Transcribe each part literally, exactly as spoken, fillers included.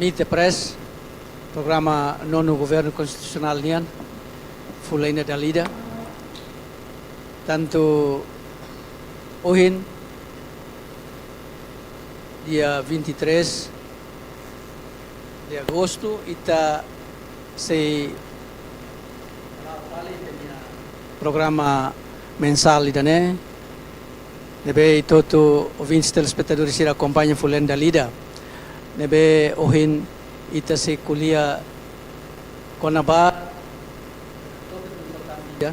MIT Press, programa Nonu Governu Konstitusionál nian, fulan ida dala ida. Tantu ohin, dia vinte e três de agosto, ita sei programa mensál ida-ne'e, ne'ebé ita hotu ouvintes telespetadores sira akompaña fulan ida dala ida. Ne'ebé ohin ita sei ko'alia kona-ba tópiku importante ida,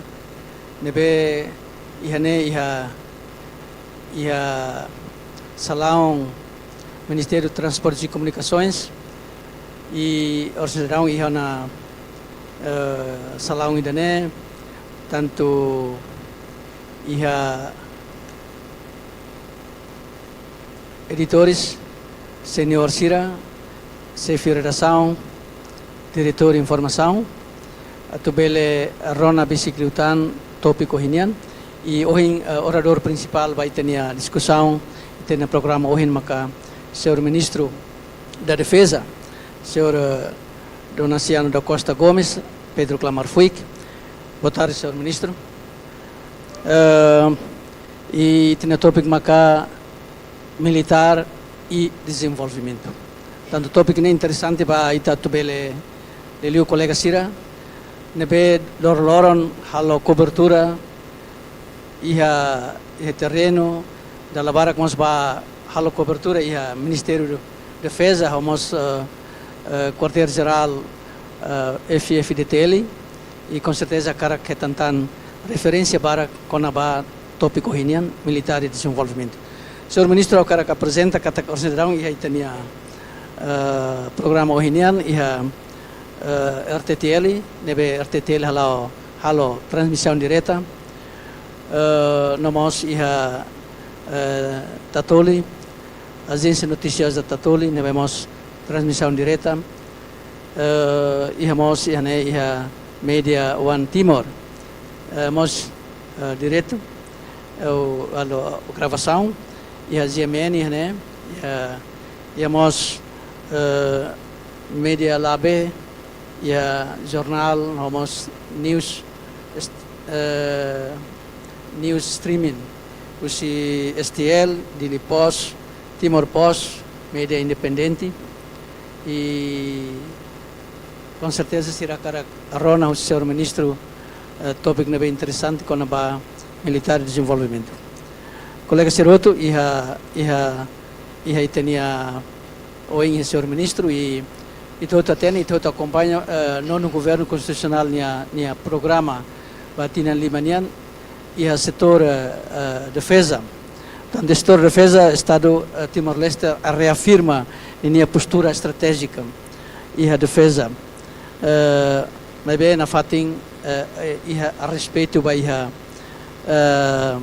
ne'ebé iha ne'e iha, iha salaun Ministériu Transportes e Komunikasoens, i oras ne'e daudaun iha ona, eh, salaun ida-ne'e, tantu iha editores seniór sira, xefe redasaun, diretór informasaun, atu bele rona besik liután tópiku ohin nian. I ohin, eh, oradór prinsipál ba ita-nia diskusaun, ita-nia programa ohin maka Señór Ministru da Defeza, Señór, eh, Donaciano da Costa Gomes, Pedro Klamar Fuik. Boa tarde, Señór Ministru. Eh, i ita-nia tópiku maka militár i dezenvolvimentu. Tantu tópiku ne'e interesante ba ita atu bele, liuliu kolega sira ne'ebé loroloron halo kobertura iha, iha terrenu, dala barak mós ba halo kobertura iha Ministériu Defeza, ho mós, eh, eh, Kuartél Jerál, eh, F-FDTL, i com certeza hakarak hetan tan referénsia barak kona-ba tópiku ohin nian, militár i dezenvolvimentu. Señór Ministru, ha'u hakarak aprezenta katak oras ne'e daudaun iha ita-nia, eh, programa ohin nian, iha, eh, RTTL, ne'ebé RTTL halo, halo transmisaun direta, eh, no mós iha, eh, Tatoli, Agência Noticiosa Tatoli, ne'ebé mós transmisaun direta, eh, iha mós iha ne'e iha Media One Timor, eh, mós, eh, diretu, eh, o, halo gravasaun, iha GMN iha ne'e, iha, iha mós, eh, Media Lab, iha jornál, no mós news, est-, eh, news streaming, husi STL, Dili Post, Timor Post, media independente, i com certeza sira hakarak rona husi Señór Ministru, eh, tópiku ne'ebé interesante kona-ba militár i dezenvolvimentu. Kolega sira hotu, iha, iha, iha ita-nia oin iha Señór Ministru, i, i ita hotu hatene, ita hotu akompaña, eh, Nonu Governu Konstitusionál nia, nia programa ba tinan lima nian, iha setór, eh, eh, defeza. Tantu setór defeza, Estadu, eh, Timor-Leste reafirma ninia postura estratéjika iha defeza. Eh, maibé nafatin, eh, eh, iha respeitu ba iha, eh,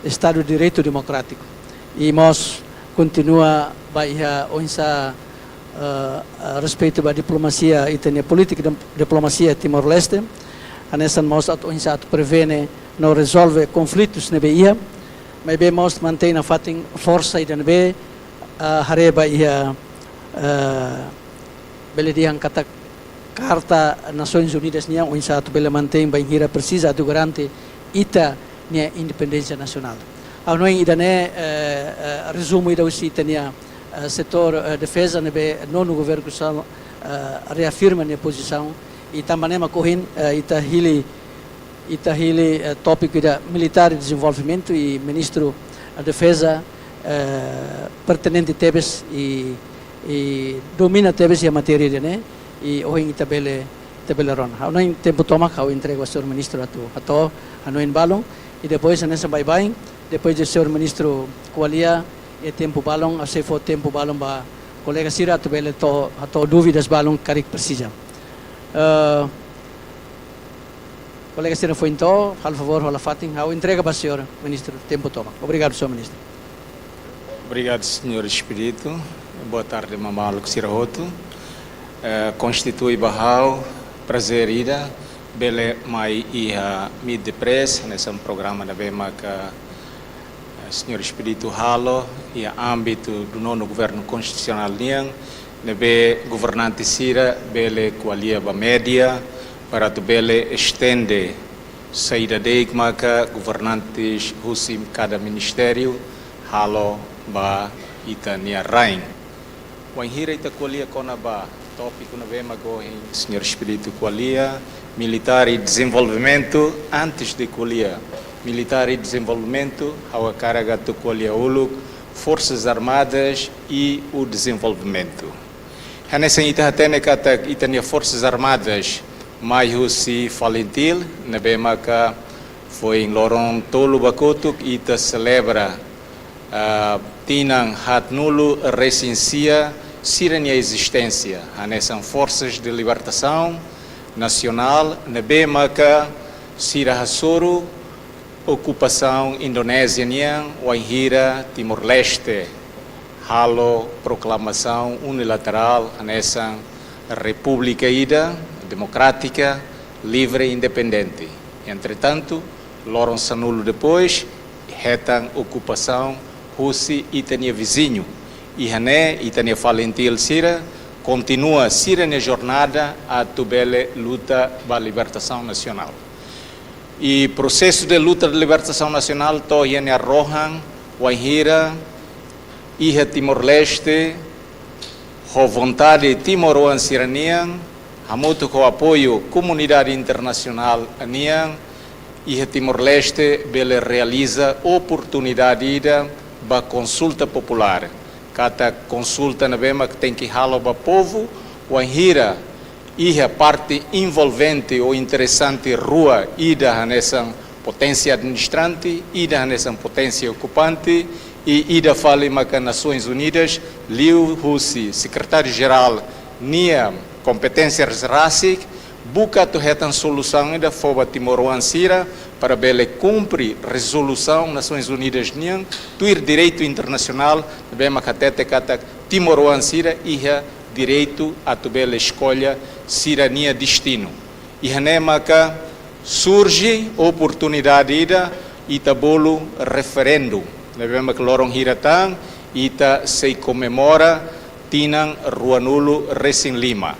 Estadu Direitu Demokrátiku. I mós kontinua ba iha oinsá, eh, eh, respeitu ba diplomasia, ita-nia polítika dip-, diplomasia Timor-Leste. Hanesan mós atu oinsá atu prevene no rezolve konflitus ne'ebé iha. Maibé mós mantein nafatin forsa ida ne'ebé, eh, haree ba iha, eh, bele dehan katak Karta Nasoins Unidas nian, oinsá atu bele mantein bainhira presiza atu garante ita-nia independénsia nasionál. Ha'u hanoin ida-ne'e, eh, eh, rezumu ida husi ita-nia, eh, setór, eh, defeza ne'ebé Nonu Governu Konstitusionál, eh, reafirma nia pozisaun, i tanba ne'e mak ohin, eh, ita hili, ita hili, eh, tópiku ida militár i dezenvolvimentu, i Ministru, eh, Defeza, eh, pertinente tebes i, i domina tebes iha matéria ida-ne'e, i ohin ita bele, ita bele rona. Ha'u hanoin tempu tomak, ha'u entrega ba Señór Ministru atu hato'o hanoin balun, i depois hanesan baibain, depois de Señór Ministru ko'alia, iha tempu balun, ha'u sei fó tempu balun ba kolega sira atu bele to'o, hato'o dúvidas balun karik presiza. Eh, kolega sira foin to'o, halo favór, hola fatin, ha'u entrega ba Señór Ministru tempu tomak. Obrigadu, Señór Ministru. Obrigadu, Señór Expedito. Boa tarde, maluk sira hotu. Eh, konstitui ba ha'u prazér ida bele mai iha Meet the Press, hanesan programa ne'ebé maka, eh, Señór Expedito halo iha ámbitu do Nono Governo Constitucional nian, ne'ebé governante sira bele ko'alia ba média para atu bele estende saida de'it maka governantes husi kada ministériu halo ba ita-nia rain. Wainhira ita ko'alia kona-ba tópiku ne'ebé mak ohin Señór Expedito ko'alia, militár e dezenvolvimentu, antes de ko'alia militár e dezenvolvimentu, ha'u hakarak atu ko'alia uluk Forsas Armadas e o dezenvolvimentu. Hanesan ita hatene katak ita-nia Forsas Armadas mai husi FALINTIL, ne'ebé maka foin loron tolu ba kotuk ita selebra, ah, tinan haatnulu resin sia sira-nia ezisténsia, hanesan Forças de Libertação Nacional, ne'ebé maka sira hasoru okupasaun Indonézia nian wainhira Timor-Leste halo proklamasaun unilaterál hanesan repúblika ida demokrátika, livre e independente. Entretantu, loron sanulu depois, hetan okupasaun husi ita-nia viziñu. Iha ne'e, ita-nia FALINTIL sira kontinua sira-nia jornada atu bele luta ba libertasaun nasionál. I prosesu de luta de libertasaun nasionál to'o iha nia rohan, wainhira iha Timor-Leste, ho vontade timoroan sira-nian, hamutuk ho apoiu komunidade internasionál nian, iha Timor-Leste bele realiza oportunidade ida ba konsulta populár. Katak konsulta ne'ebé mak tenke halo ba povu, wainhira iha parte envolvente ou interesante rua, ida hanesan poténsia administrante, ida hanesan poténsia okupante, i ida fali maka Nasoins Unidas, liuhusi Sekretáriu-Jerál nia kompeténsia rasik, buka atu hetan solusaun ida fó ba timoroan sira para bele kumpre rezolusaun Nasoins Unidas nian, tuir direitu internasionál, ne'ebé mak hatete katak timoroan sira iha direitu atu bele eskolla sira-nia destinu. Iha ne'e maka surje oportunidade ida ita bolu referendu, ne'ebé mak loron hira tan ita sei komemora tinan ruanulu resin lima.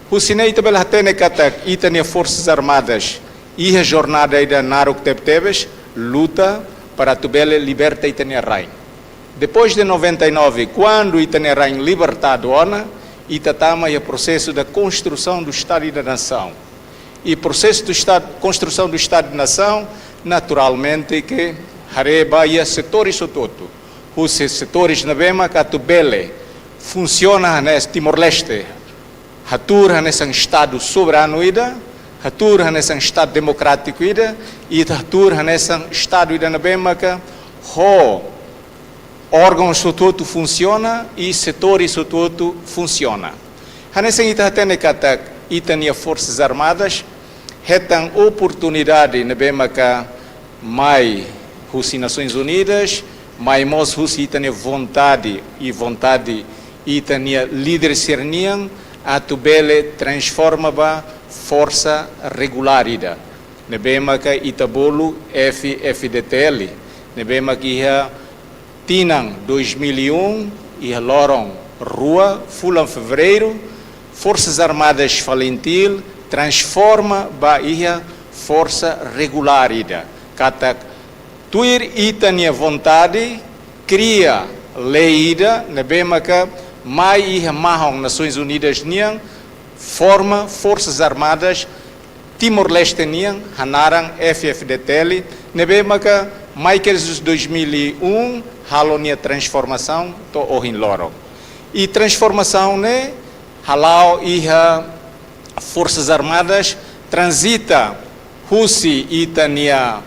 Husi ne'e ita bele hatene katak ita-nia Forsas Armadas iha jornada ida naruk tebetebes, luta para atu bele liberta ita-nia rain. Depois de noventa e nove, kuandu ita-nia rain libertadu ona, ita tama iha prosesu da construção do Estado e da Nação. I prosesu do Estado, construção do Estado e Nação, naturalmente ke haree ba iha setores hotu-hotu. Husi setores ne'ebé mak atu bele funsiona hanesan Timor-Leste, hatuur hanesan Estadu soberanu ida, hatuur hanesan Estadu demokrátiku ida, i hatuur hanesan Estadu ida ne'ebé maka ho órgauns hotu-hotu funsiona i setores hotu-hotu funsiona. Hanesan ita hatene katak ita-nia Forsas Armadas hetan oportunidade ne'ebé maka mai husi Nasoins Unidas, mai mós husi ita-nia vontade i vontade ita-nia líder sira-nian atu bele transforma ba forsa regulár ida, ne'ebé maka ita bolu F-FDTL, ne'ebé maka iha tinan dois mil e um, iha loron rua, fulan Fevereiru, Forsas Armadas FALINTIL transforma ba iha forsa regulár ida. Katak tuir ita-nia vontade, kria lei ida ne'ebé maka mai iha mahon Nasoins Unidas nian, forma Forsas Armadas Timor-Leste nian, hanaran F-FDTL, ne'ebé maka mai kedas dois mil e um halo nia transformasaun to'o ohin loron. I transformasaun ne'e hala'o iha Forsas Armadas transita husi ita-nia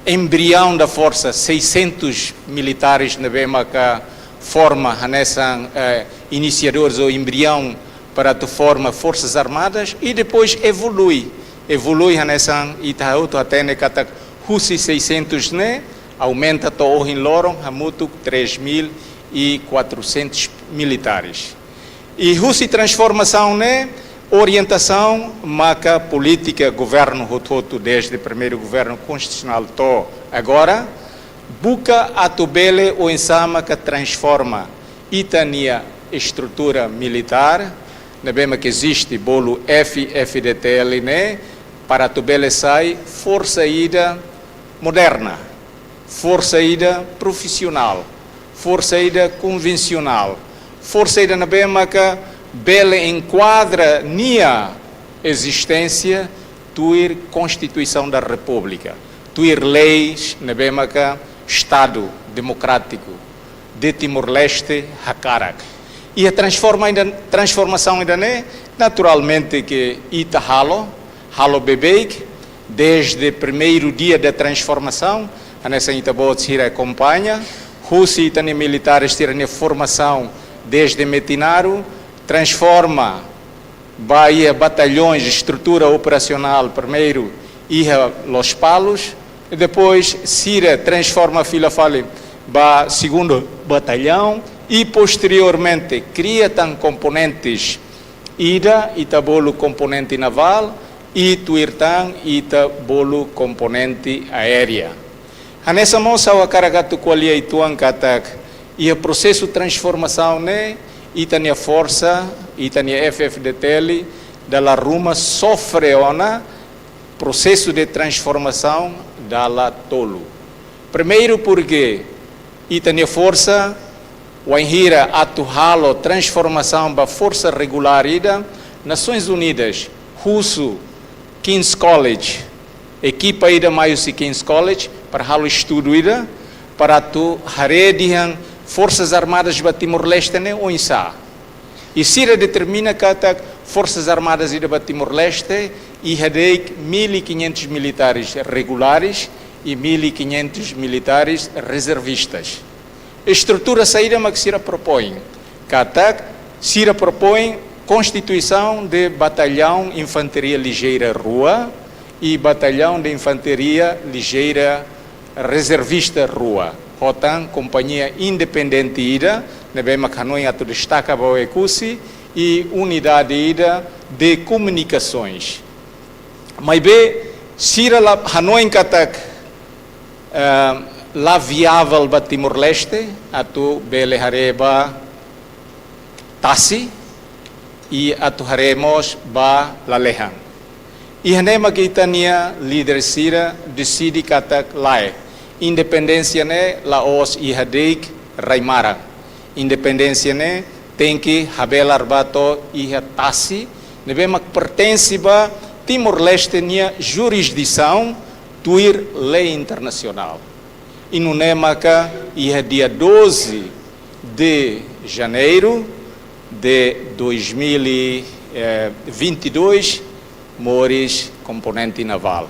embrião da força, seiscentos militares ne'ebé maka forma hanesan, eh, iniciadores ou embrião para atu forma Forsas Armadas i depois evolui. Evolui hanesan ita hotu hatene katak husi seiscentos ne'e aumenta to'o ohin loron hamutuk três mil e quatrocentos militares. I husi transformasaun ne'e, orientasaun maka polítika governu hotu-hotu, desde primeiru governu konstitusionál to'o agora, buka atu bele oinsá maka transforma ita-nia estrutura militár ne'ebé mak eziste, bolu F-FDTL ne'e, para atu bele sai forsa ida moderna, forsa ida profisionál, forsa ida konvensionál, forsa ida ne'ebé maka bele enkuadra nia ezisténsia tuir Konstituisaun da Repúblika, tuir leis ne'ebé maka Estadu demokrátiku de Timor-Leste hakarak. I transforma ida, transformasaun ida-ne'e, naturalmente ke ita halo, halo beibeik, desde primeiru dia da transformasaun, hanesan ita-boot sira akompaña, husi ita-nia militares sira-nia formasaun desde Metinaro, transforma ba iha batalhões, estrutura operasionál, primeiru iha Lospalos, i depois sira transforma fila fali ba segundu batallaun i posteriormente kria tan komponentes ida, ita bolu komponente navál, i tuir tan ita bolu komponente aérea. Hanesan mós ha'u hakarak atu ko'alia uitoan katak iha prosesu transformasaun ne'e, ita-nia forsa, ita-nia F-FDTL, dala ruma sofre ona prosesu de transformasaun dala tolu. Primeiru, porque ita-nia forsa, wainhira atu halo transformasaun ba forsa regulár ida, Nasoins Unidas husu King's College, ekipa ida mai husi King's College para halo estudu ida, para atu haree dehan Forsas Armadas ba Timor-Leste ne'e oinsá. I sira determina katak Forsas Armadas ida ba Timor-Leste iha de'it mil e quinhentos militares regulares i mil e quinhentos militares rezervistas. Estrutura saida mak sira propoin? Katak sira propoin konstituisaun de Batallaun Infantaria Lijeira rua i Batallaun de Infantaria Lijeira Rezervista rua, ho tan kompañia independente ida, ne'ebé mak ha'u hanoin atu destaka ba Oekusi, i unidade ida de komunikasoens. Maibé, sira la hanoin katak, eh, la viável ba Timor-Leste, atu bele haree ba tasi, i atu haree mós ba lalehan. Iha ne'e mak ita-nia líder sira deside katak lae, independénsia ne'e la'ós iha de'it rai-maran. Independénsia ne'e tenke habelar ba to'o iha tasi, ne'ebé mak pertense ba Timor-Leste nia jurisdisaun tuir lei internasionál. I nune'e maka iha dia doze de janeiro de dois mil e vinte e dois, moris komponente navál.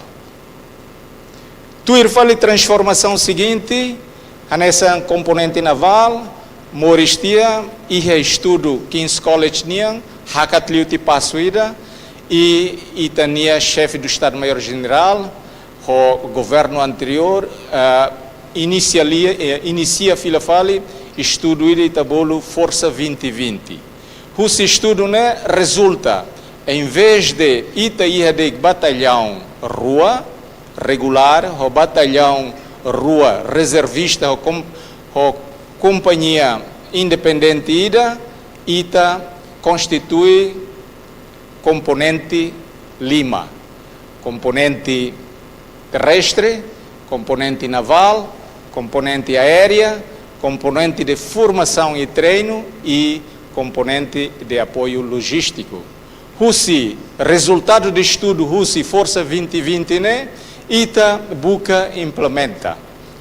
Tuir fali transformasaun seguinte, hanesan komponente navál, moris tiha, iha estudu King's College nian, hakat liu tiha pasu ida, i ita-nia Xefe do Estado-Maior-Generál, ho governu anteriór, eh, inisia lia, eh, inisia fila fali estudu ida ita bolu Forsa vinte vinte. Husi estudu ne'e rezulta, em vez de ita iha de'it batallaun rua regulár, ho batallaun rua rezervista, ho kom-, ho kompañia independente ida, ita konstitui komponente lima, komponente terrestre, komponente navál, komponente aérea, komponente de formasaun i treinu i komponente de apoiu lojístiku. Husi rezultadu de estudu husi Forsa vinte vinte ne'e, ita buka implementa.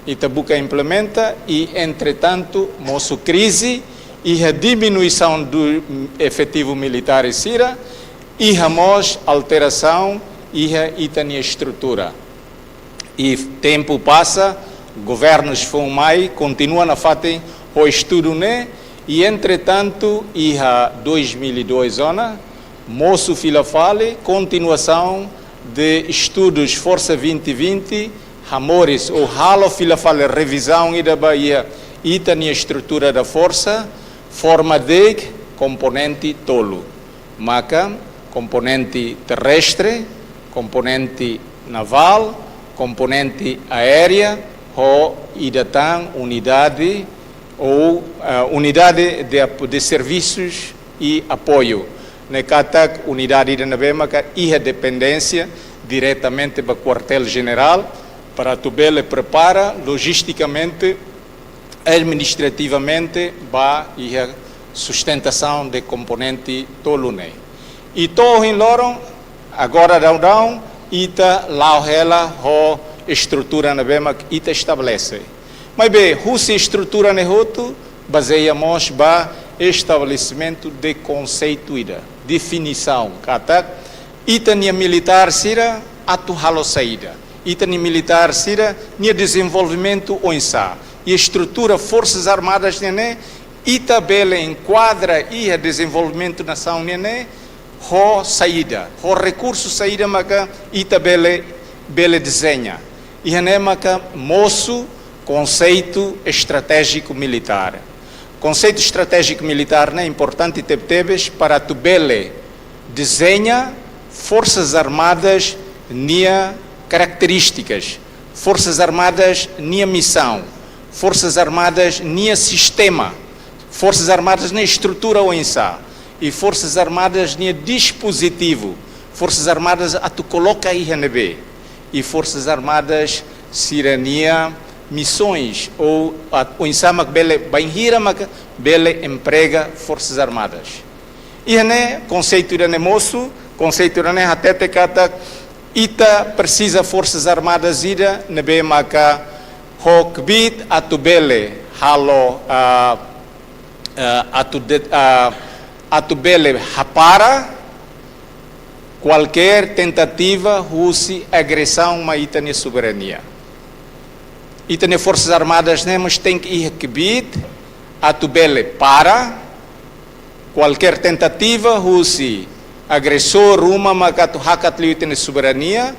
Ita buka implementa i, entretantu, mosu krize, iha diminuisaun do efetivu militár sira, iha mós alterasaun iha ita-nia estrutura. I tempu pasa, governus foun mai, kontinua nafatin ho estudu ne'e, i, entretantu, iha dois mil e dois ona, mosu fila fali, kontinuasaun de estudus Forsa vinte vinte, hamoris ou halo fila fali revizaun ida ba iha ita-nia estrutura da forsa, forma de'it komponente tolu. Maka komponente terrestre, komponente navál, komponente aérea, ho ida tan unidade ou ah, unidade de, apo- de serviços e apoio. Ne'e katak unidade ida ne'ebé maka iha dependénsia diretamente ba kuartél jenerál para atu bele prepara logisticamente, administrativamente ba iha sustentasaun de komponente tolu ne'e. I to'o ohin loron, agora daudaun, ita la'o hela ho estrutura ne'ebé mak ita estabelese. Maibé, husi estrutura ne'e hotu, bazeia mós ba estabelesimentu de konseitu ida, definisaun, katak ita-nia militár sira atu halo saida, ita-nia militár sira-nia dezenvolvimentu oinsá, i estrutura Forsas Armadas nian ne'e, ita bele enkuadra iha dezenvolvimentu nasaun nian ne'e, ho saida, ho rekursu saida maka ita bele, bele dezeña. Iha ne'e maka mosu konseitu estratéjiku militár. Konseitu estratéjiku militár ne'e importante tebetebes para atu bele dezeña Forsas Armadas nia karakterístikas, Forsas Armadas nia misaun, Forsas Armadas nia sistema, Forsas Armadas nia estrutura oinsá, i Forsas Armadas nia dispozitivu, Forsas Armadas atu koloka iha ne'ebé, i Forsas Armadas sira-nia misoens, ou at- oinsá mak bele, bainhira mak bele emprega Forsas Armadas. Iha ne'e konseitu ida-ne'e mosu, konseitu ida-ne'e hatete katak ita presiza Forsas Armadas ida ne'ebé maka ho kbiit atu bele halo, ah, ah, atu de, ah, atu bele hapara kualkér tentativa husi agresaun mai ita-nia soberania. Ita-nia Forsas Armadas ne'e mós tenke iha kbiit atu bele para kualkér tentativa husi agresór ruma maka atu hakat liu ita-nia soberania,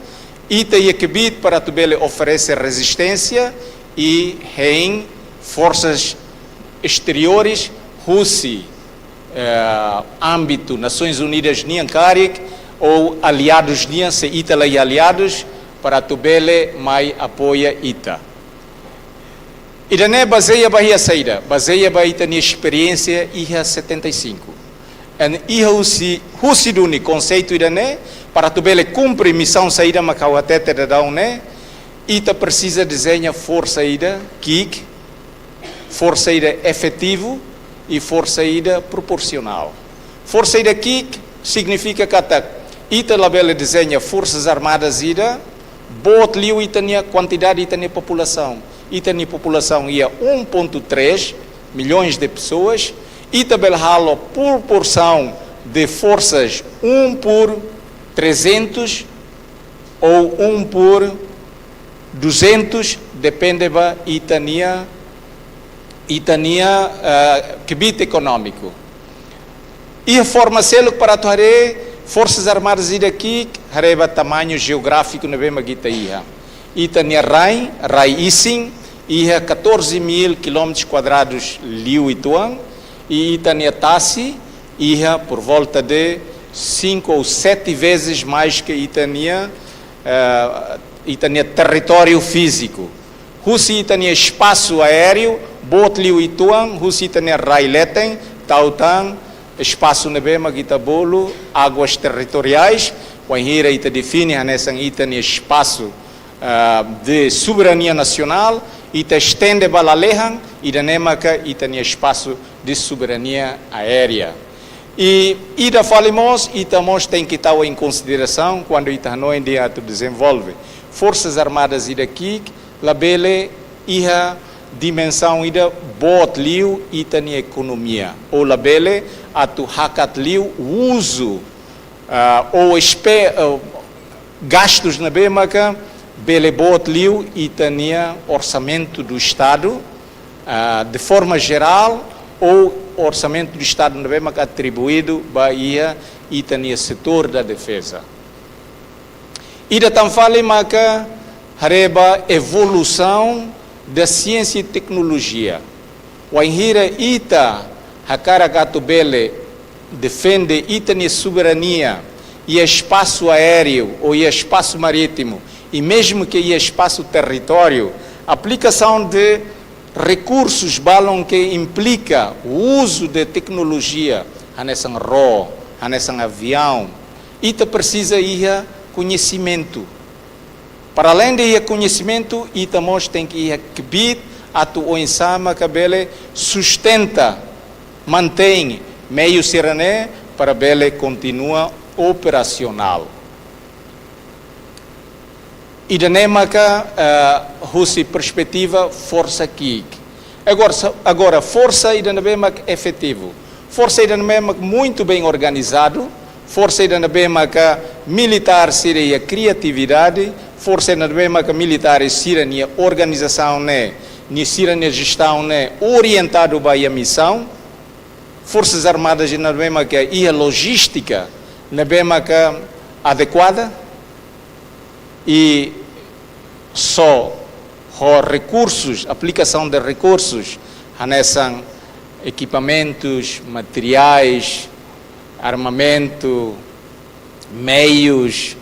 ita iha kbiit para atu bele oferese rezisténsia i hein forsas esteriores husi, eh, ámbitu Nasoins Unidas nian karik ou aliadus nian, se ita la iha aliadus, para atu bele mai apoia ita. Ida-ne'e bazeia ba iha saida, bazeia ba ita-nia esperiénsia iha setenta e cinco. En iha husi, husi duni konseitu ida-ne'e, para atu bele kumpre misaun saida mak ha'u hatete daudaun ne'e, ita presiza dezeña forsa ida ki'ik, forsa ida efetivu i forsa ida proporsionál. Forsa ida ki'ik signifika katak ita labele dezeña Forsas Armadas ida boot liu ita-nia kuantidade, ita-nia populasaun. Ita-nia populasaun iha um ponto três milhões de pessoas, ita bele halo proporsaun de forsas um por trezentos ou um por duzentos, depende ba ita-nia, ita-nia, ah, kbiit ekonómiku. Iha forma seluk para atu haree Forsas Armadas ida ki'ik, haree ba tamañu jeográfiku ne'ebé mak ita iha. Ita-nia rai, rai isin, iha catorze mil quilómetros quadrados liu uitoan, i ita-nia tasi iha por volta de cinco ou sete vezes mais que ita-nia, eh, ita-nia territóriu fíziku. Husi ita-nia espasu aéreu boot liu uitoan, husi ita-nia rai leten, tau tan espasu ne'ebé mak ita bolu águas territoriais, wainhira ita define hanesan ita-nia espasu, ah, de soberania nasionál, ita estende ba lalehan, ida-ne'e maka ita-nia espasu de soberania aérea. I ida fali mós, ita mós tenke tau em consideração, kuandu ita hanoin dehan atu dezenvolve Forsas Armadas ida ki'ik, labele iha dimensaun ida boot liu ita-nia ekonomia, ou labele atu hakat liu uzu, ah, ou espe-, ah, gastus ne'ebé maka bele boot liu ita-nia orsamentu do Estadu, ah, de forma geral, ou orsamentu do Estadu ne'ebé maka atribuídu ba iha ita-nia setór da defeza. Ida tan fali maka haree ba evolusaun da siénsia i teknolojia. Wainhira ita hakarak atu bele defende ita-nia soberania iha espasu aéreu ou iha espasu marítimu, i mezmu ke iha espasu territóriu, aplikasaun de rekursus balun ke implika uzu de teknolojia, hanesan ró, hanesan aviaun, ita presiza iha koñesimentu. Para além de iha koñesimentu, ita mós tenke iha kbiit atu oinsá maka bele sustenta, mantein meiu sira-ne'e para bele kontinua operasionál. Ida-ne'e maka, eh, husi perspetiva forsa ki'ik. Agora, sa-, agora, forsa ida ne'ebé maka efetivu. Forsa ida ne'ebé maka muito bem organizado. Forsa ida ne'ebé maka militár sira iha kriatividade. Forsa ida ne'ebé maka militár sira-nia organizasaun ne'e, ni sira-nia jestaun ne'e orientadu ba iha misaun. Forsas Armadas ida ne'ebé maka iha lojístika ne'ebé maka adekuada. I só ho rekursus, aplikasaun de rekursus, hanesan ekipamentus, materiais, armamentu, meius,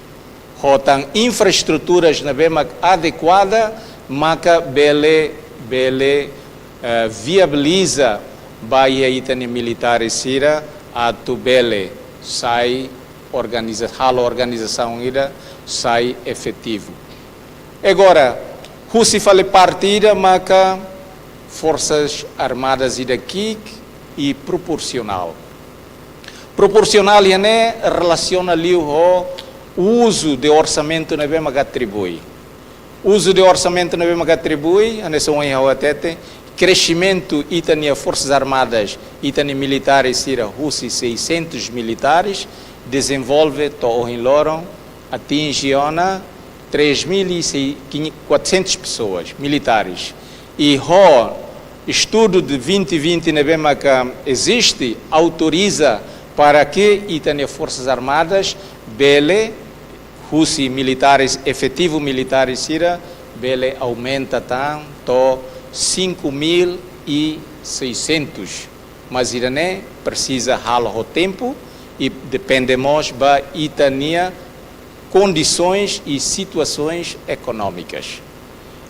ho tan infraestruturas ne'ebé mak adekuada, maka bele, bele, eh, viabiliza ba iha ita-nia militár sira atu bele sai organiza-, halo organizasaun ida sai efetivu. Agora, husi fali parte ida maka Forsas Armadas ida ki'ik i proporsionál. Proporsionál iha ne'e relasiona liu ho uzu de orsamentu ne'ebé maka atribui. Uzu de orsamentu ne'ebé maka atribui, hanesan ohin ha'u hatete, kresimentu ita-nia Forsas Armadas, ita-nia militár sira husi seiscentos militares, dezenvolve to'o ohin loron, atinje ona três mil e quatrocentas pessoas, militares. I ho estudu de vinte vinte ne'ebé maka eziste, autoriza para ke ita-nia Forsas Armadas bele, husi militáres, efetivu militár sira, bele aumenta tan to'o cinco mil e seiscentos. Mas ida-ne'e presiza halo ho tempu i depende mós ba ita-nia kondisoens i situasoens ekonómikas.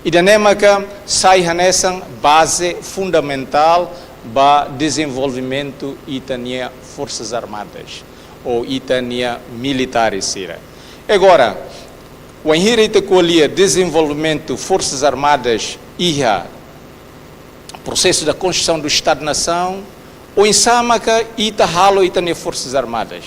Ida-ne'e maka sai hanesan baze fundamentál ba dezenvolvimentu ita-nia Forsas Armadas ou ita-nia militár sira. Agora, wainhira ita ko'alia dezenvolvimentu Forsas Armadas iha prosesu da konstrusaun do Estado-nasaun, oinsá maka ita halo ita-nia Forsas Armadas?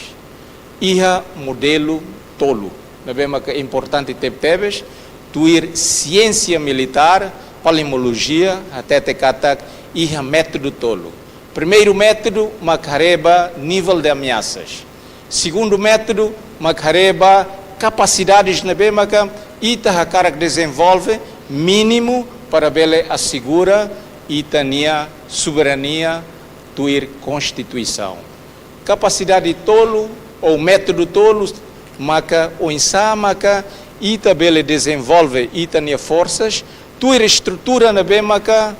Iha modelu tolu ne'ebé maka importante tebetebes, tuir siénsia militár, palimolojia, hatete katak iha métodu tolu. Primeiru métodu mak haree ba nível de ameasas. Segundu métodu mak haree ba kapasidades ne'ebé maka ita hakarak dezenvolve mínimu para bele asegura ita-nia soberania tuir Konstituisaun. Kapasidade tolu ou métodu tolu maka oinsá maka ita bele dezenvolve ita-nia forsas tuir estrutura ne'ebé maka,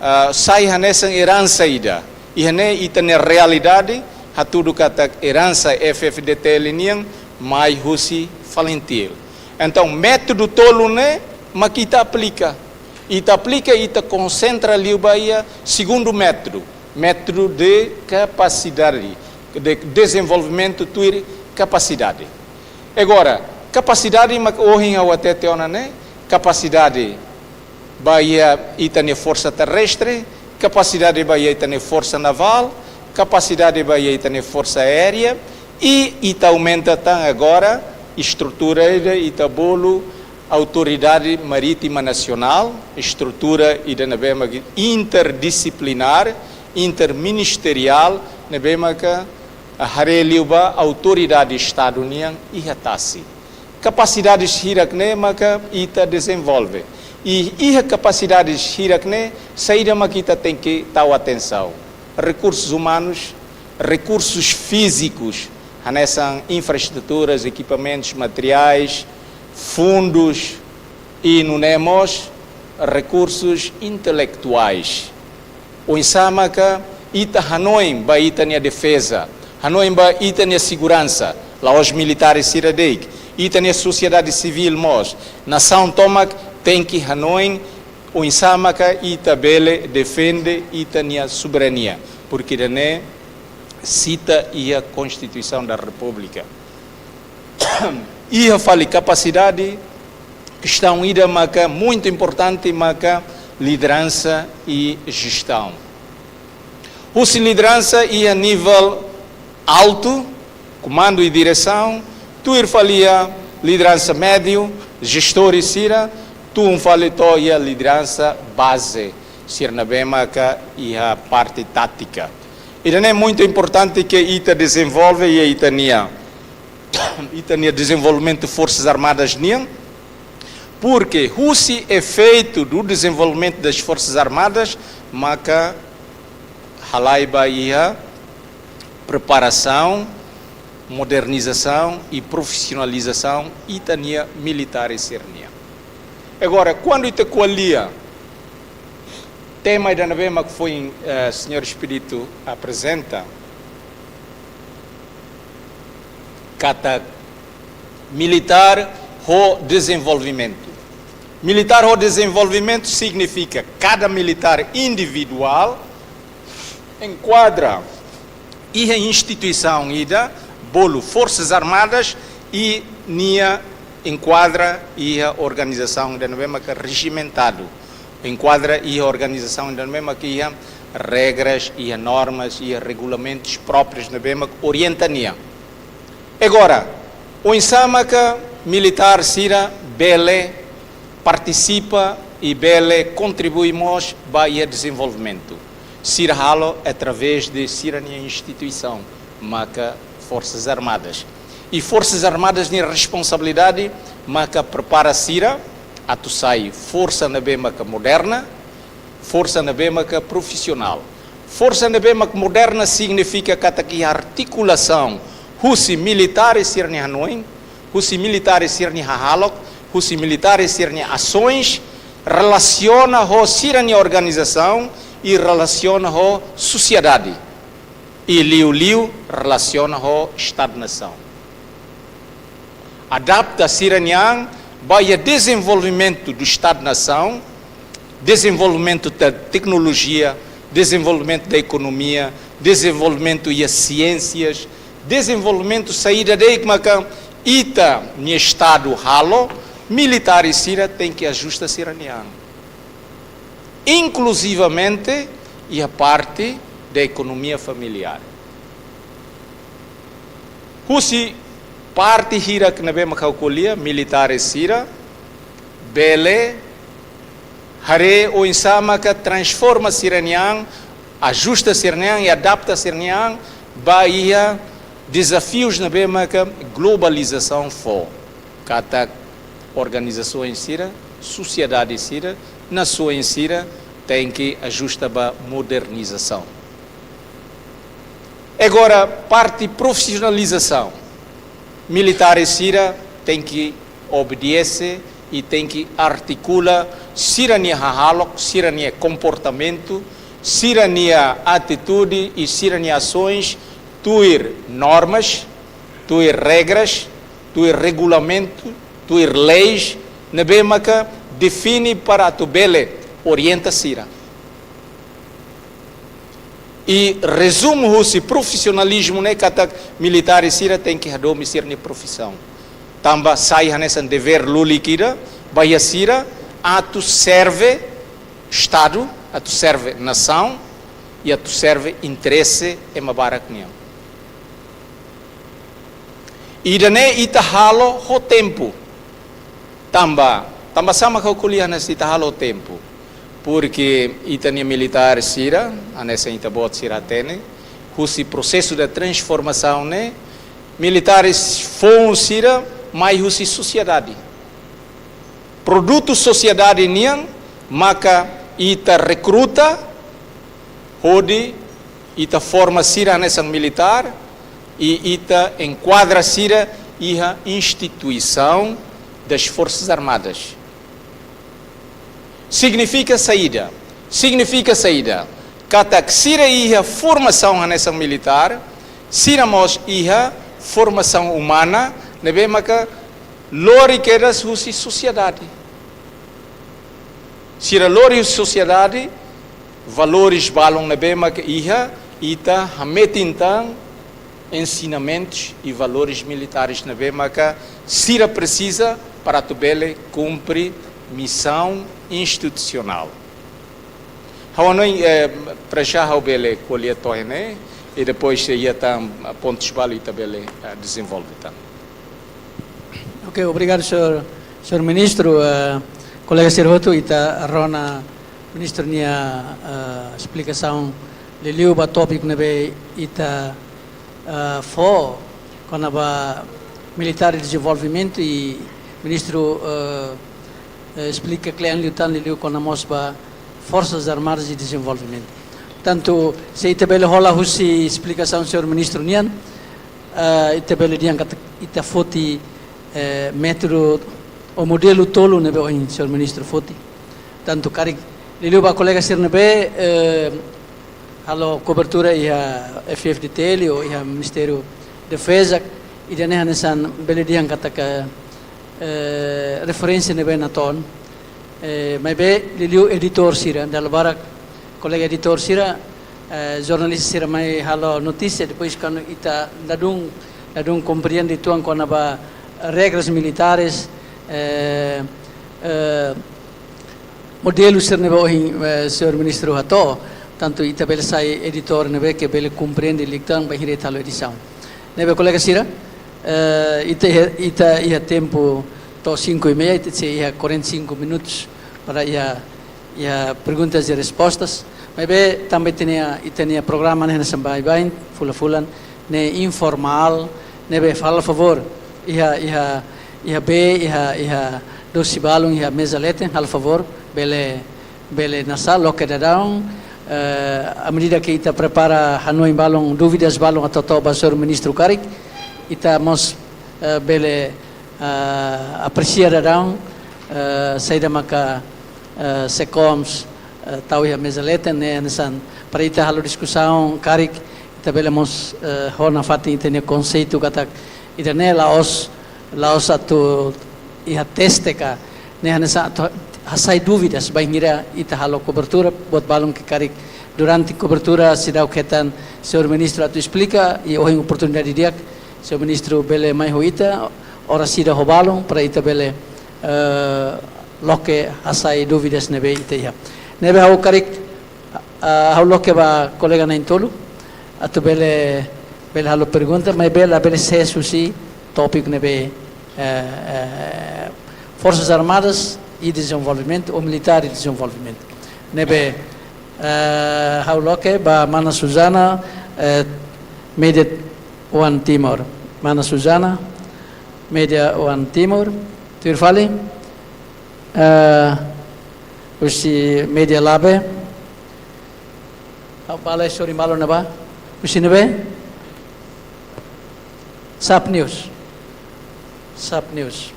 ah, sai hanesan eransa ida. Iha ne'e ita-nia realidade hatudu katak eransa F-FDTL nian mai husi FALINTIL. Entaun, métodu tolu ne'e mak ita aplika. Ita aplika, ita konsentra liu ba iha segundu métodu, métodu de kapasidade, de dezenvolvimentu tuir kapasidade. Agora, kapasidade mak ohin ha'u hatete ona ne'e, kapasidade ba iha ita-nia forsa terrestre, kapasidade ba iha ita-nia forsa navál, kapasidade ba iha ita-nia forsa aérea, i ita aumenta tan agora estrutura ida ita bolu Autoridade Marítima Nacional, estrutura ida ne'ebé mak interdisciplinár, interministeriál, ne'ebé maka haree liu ba autoridade Estadu nian iha tasi. Kapasidades hirak-ne'e maka ita dezenvolve. I iha kapasidades hirak-ne'e, saida mak ita tenke tau atensaun? Rekursus umanus, rekursus fízikus, hanesan infraestruturas, ekipamentus, materiais, fundus, i nune'e mós rekursus intelektuais. Oinsá maka ita hanoin ba ita-nia defeza, hanoin ba ita-nia seguransa, la'ós militares sira de'it, ita-nia sosiedade sivíl mós, nasaun tomak tenke hanoin oinsá maka ita bele defende ita-nia soberania, porque ida-ne'e sita iha Konstituisaun da Repúblika. Iha fali kapasidade, kestaun ida maka muitu importante maka lideransa i jestaun. Husi lideransa iha nivel altu, komandu i diresaun, tuir fali iha lideransa médiu, jestores sira, tun fali to'o iha lideransa baze, sira ne'ebé maka iha parte tátika. Ida-ne'e muitu importante ke ita dezenvolve iha ita-nia, ita-nia dezenvolvimentu Forsas Armadas nian, porque husi efeitu do desenvolvimento das Forças Armadas maka halai ba iha preparasaun, modernizasaun i profisionalizasaun ita-nia militares sira-nian. Agora, kuandu ita ko'alia tema ida ne'ebé mak foin, eh, señór Expedito aprezenta, katak militár ho dezenvolvimentu. Militár ho dezenvolvimentu signifika kada militár individuál enkuadra iha instituisaun ida, bolu Forsas Armadas, i nia enkuadra iha organizasaun ida ne'ebé maka rejimentadu, enkuadra iha organizasaun ida ne'ebé maka iha regras, iha normas, iha regulamentus próprius ne'ebé maka orienta nia. Agora, oinsá maka militár sira bele partisipa i bele kontribui mós ba iha dezenvolvimentu? Sira halo através de sira-nia instituisaun, maka Forsas Armadas. I Forsas Armadas nia responsabilidade maka prepara sira atu sai forsa ne'ebé maka moderna, forsa ne'ebé maka profisionál. Forsa ne'ebé maka moderna signifika katak iha artikulasaun husi militáres sira-nia hanoin, husi militáres sira-nia hahalok, husi militáres sira-nia asoens, relasiona ho sira-nia organizasaun i relasiona ho sosiedade. I liuliu relasiona ho Estadu-nasaun. Adapta sira-nia an ba iha dezenvolvimentu do Estadu-nasaun, dezenvolvimentu da teknolojia, dezenvolvimentu da ekonomia, dezenvolvimentu iha siénsias, dezenvolvimentu saida de'it maka ita-nia Estadu halo, militáres sira tenke ajusta sira-nia an. Inkluzivamente iha parte da ekonomia familiár. Husi parte hirak ne'ebé mak ha'u ko'alia, militáres sira bele haree oinsá maka transforma sira-nia an, ajusta sira-nia an i adapta sira-nia an ba iha dezafius ne'ebé maka globalizasaun fó. Katak organizasoens sira, sosiedade sira, nasoens sira tenke ajusta ba modernizasaun. Agora, parte profisionalizasaun. Militáres sira tenke obedese i tenke artikula sira-nia hahalok, sira-nia komportamentu, sira-nia atitude i sira-nia asoens tuir normas, tuir regras, tuir regulamentu, tuir leis ne'ebé maka define para atu bele orienta sira. I rezumu husi profisionalizmu ne'e katak militáres sira tenke hadomi sira-nia profisaun. Tanba sai hanesan devér lulik ida ba iha sira atu serve Estadu, atu serve nasaun i atu serve interese ema barak nian. Ida-ne'e ita halo ho tempu. Tanba, tanba sá mak ha'u ko'alia hanesan ita halo ho tempu? Porque ita-nia militáres sira, hanesan ita-boot sira hatene, husi prosesu de transformasaun ne'e, militáres foun sira mai husi sosiedade. Produtu sosiedade nian maka ita rekruta, hodi ita forma sira hanesan militár, i ita enkuadra sira iha instituisaun das Forças Armadas. Signifika saida? Signifika saida? Katak sira iha formasaun hanesan militár, sira mós iha formasaun umana ne'ebé maka lori kedas husi sosiedade. Sira lori sosiedade, valores balun ne'ebé maka iha, ita hametin tan ensinamentus i valores militares ne'ebé maka sira presiza para atu bele kumpre misaun institusionál. Ha'u hanoin, eh, para já ha'u bele ko'alia to'o ne'e, i depois iha tan pontus balu ita bele, eh, dezenvolve tan. Ok, obrigadu, señór, señór ministru. Eh, kolega sira hotu, ita rona ministru nia, eh, esplikasaun liuliu ba tópiku ne'ebé ita, eh, fó kona-ba militár i dezenvolvimentu, i ministru, eh, eh, esplika kle'an liután liuliu kona mós ba Forsas Armadas i Dezenvolvimentu. Tantu se ita bele hola husi esplikasaun señór ministru nian, eh, ita bele dehan katak ita foti, eh, métodu ou modelu tolu ne'ebé ohin señór ministru foti. Tantu karik liuliu ba kolega sira ne'ebé, eh, halo kobertura iha F-FDTL ou iha Ministériu Defeza, ida-ne'e hanesan bele dehan katak, eh, referénsia ne'ebé natoon. Eh, maibé liuliu editór sira, dala barak kolega editór sira, eh, jornalista sira mai halo notísia, depois kuandu ita ladún, ladún komprende uitoan kona-ba regras militares, eh, eh, modelu sira ne'ebé ohin, eh, señór ministru hato'o, tantu ita bele sai editór ne'ebé ke bele komprende liután bainhira ita halo edisaun. Ne'ebé kolega sira, eh, ita, ita iha tempu to'o cinco e meia, ita sei iha quarenta e cinco minutos para iha, iha perguntas e respostas. Maibé tanba ita-nia, ita-nia programa ne'e hanesan baibain, fulan-fulan, ne'e informál, ne'ebé halo favór, iha, iha, iha bee, iha, iha dosi balun, iha meza leten, halo favór, bele, bele hasa'e, loke daudaun, eh, à medida que ita prepara hanoin balun, dúvidas balun atu hato'o ba señór ministru karik, ita mós, eh, bele, eh, apresia daudaun, eh, saida maka, eh, SECOMS, eh, tau iha meza leten ne'e hanesan para ita halo diskusaun karik, ita bele mós, eh, ho nafatin ita-nia konseitu katak ida-ne'e la'ós, la'ós atu iha teste ka, ne'e hanesan atu hasai dúvidas bainhira ita halo kobertura, buat balun ke karik durante kobertura seidauk hetan señór ministru atu esplika, i ohin oportunidade di'ak, señór ministru bele mai ho ita, oras ida ho balun, para ita bele, eh, loke hasai dúvidas ne'ebé ita iha. Ne'ebé ha'u karik, ah, ha'u loke ba kolega na'in-tolu, atu bele, bele halo pergunta, maibé labele sees husi tópiku ne'ebé, eh, eh, Forsas Armadas i Dezenvolvimentu, ou Militár i Dezenvolvimentu. Ne'ebé, eh, ha'u loke ba mana Susana, eh, Media One Timor. Mana Susana, Media One Timor. Tuir fali, eh, husi Media Labe. Ha'u bá lai sorin balun ne'ebá. Husi ne'ebé? Sap News. Sap News.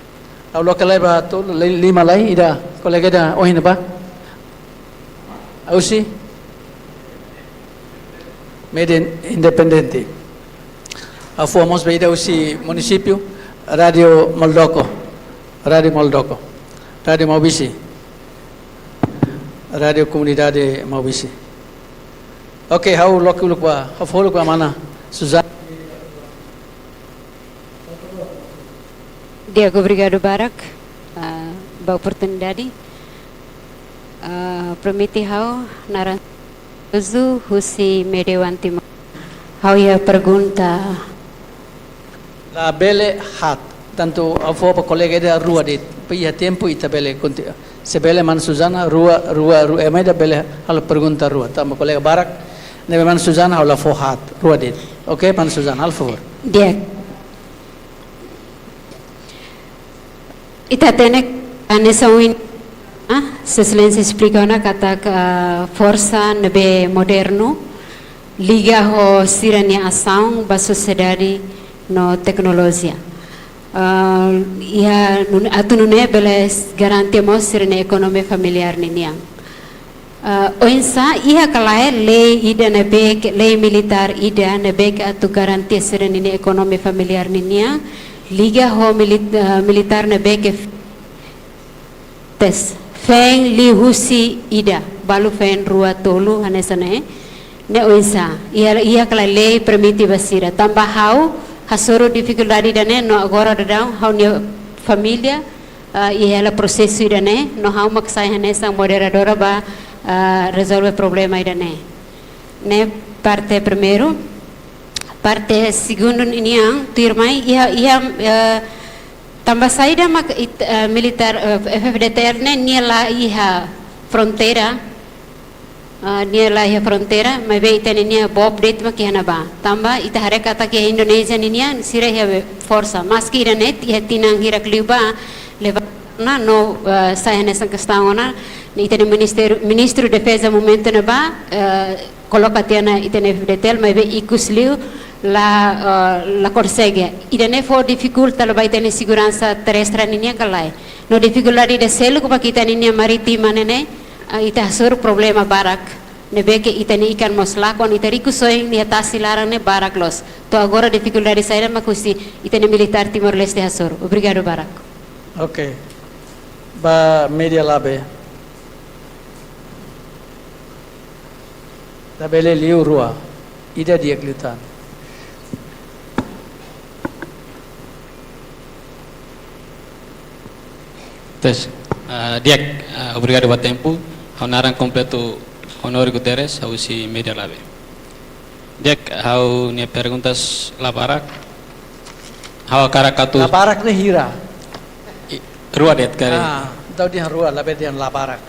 Ha'u loke lai ba tolu, lai, lima lai, ida, kolega ida ohin ne'ebá. Husi? Media Independente. Ha'u fó mós ba ida husi munisípiu, Rádiu Moldoko. Rádiu Moldoko. Rádiu Maubisse. Rádiu Komunidade Maubisse. Ok, ha'u loke uluk ba, ha'u fó uluk ba mana Susana. Di'ak, obrigadu barak, ah, ba oportunidade. Ah, permite ha'u naran Zuzu husi Media One Timor. Ha'u iha pergunta. Labele haat, tantu ha'u fó ba kolega ida rua de'it, para iha tempu ita bele konti-, se bele mana Susana rua, rua, rua, ema ida bele halo pergunta rua, tanba kolega barak, ne'ebé mana Susana ha'u la fó haat, rua de'it. Ok, mana Susana, halo favór. Di'ak. Ita hatene hanesan ohin, ah, Sua Exelénsia esplika ona katak, ah, forsa ne'ebé modernu liga ho sira-nia asaun ba sosiedade no teknolojia. Ah, iha nun-, atu nune'e bele garante mós sira-nia ekonomia familiár ninian. Ah, oinsá, iha ka lae lei ida ne'ebé ke, lei militár ida ne'ebé ke atu garante sira-nia ekonomia familiár ninian, liga ho milit-, ah, militár ne'ebé ke tes Feen liuhusi ida, balu feen rua tolu hanesan ne'e. Ne'e oinsá, iha, iha ka lae lei permite ba sira. Tanba ha'u hasoru difikuldade ida-ne'e no agora daudaun ha'u-nia família, ah, iha hela prosesu ida-ne'e, no ha'u mak sai hanesan moderadora ba, ah, rezolve problema ida-ne'e. Ne'e parte primeiru. Parte segundu nian, tuirmai, iha, iha, eh, tanba saida mak it-, eh, militár, eh, F F D T L ne'e nia la iha fronteira, ah, nia la iha fronteira, maibé ita-nia boot de'it mak iha ne'ebá. Tanba ita haree katak iha Indonézia ninian, sira iha forsa. Maski ida-ne'e, iha tinan hirak liubá, levanta ona no, eh, sai hanesan kestaun ona, ne'e ita-nia ministériu, ministru defeza momentu ne'ebá, eh, koloka tiha ona ita-nia F F D T L, maibé ikus liu la, eh, la konsege. Ida-ne'e fó difikulta halo ba ita-nia seguransa terrestre ninian ka lae. No difikuldade ida seluk mak ita-nia marítima ne'e, eh, ita hasoru problema barak. Ne'ebé ke ita-nia ikan mós lakon, ita rikusoin iha tasi laran ne'e barak loos. To'o agora difikuldade saida mak husi ita-nia militár Timor-Leste hasoru. Obrigadu barak. Oke. Ba Media Lab. Labele liu rua. Ida di'ak liután. Tes. Ah, di'ak, ah, obrigadu ba tempu. Ha'u naran kompletu Honório Guterres, ha'u husi Media Lab. Di'ak, ha'u-nia perguntas la barak. Ha'u hakarak atu... La barak ne'e hira? I-, rua de'it karik. Ah, entaun dehan rua, labele dehan la barak.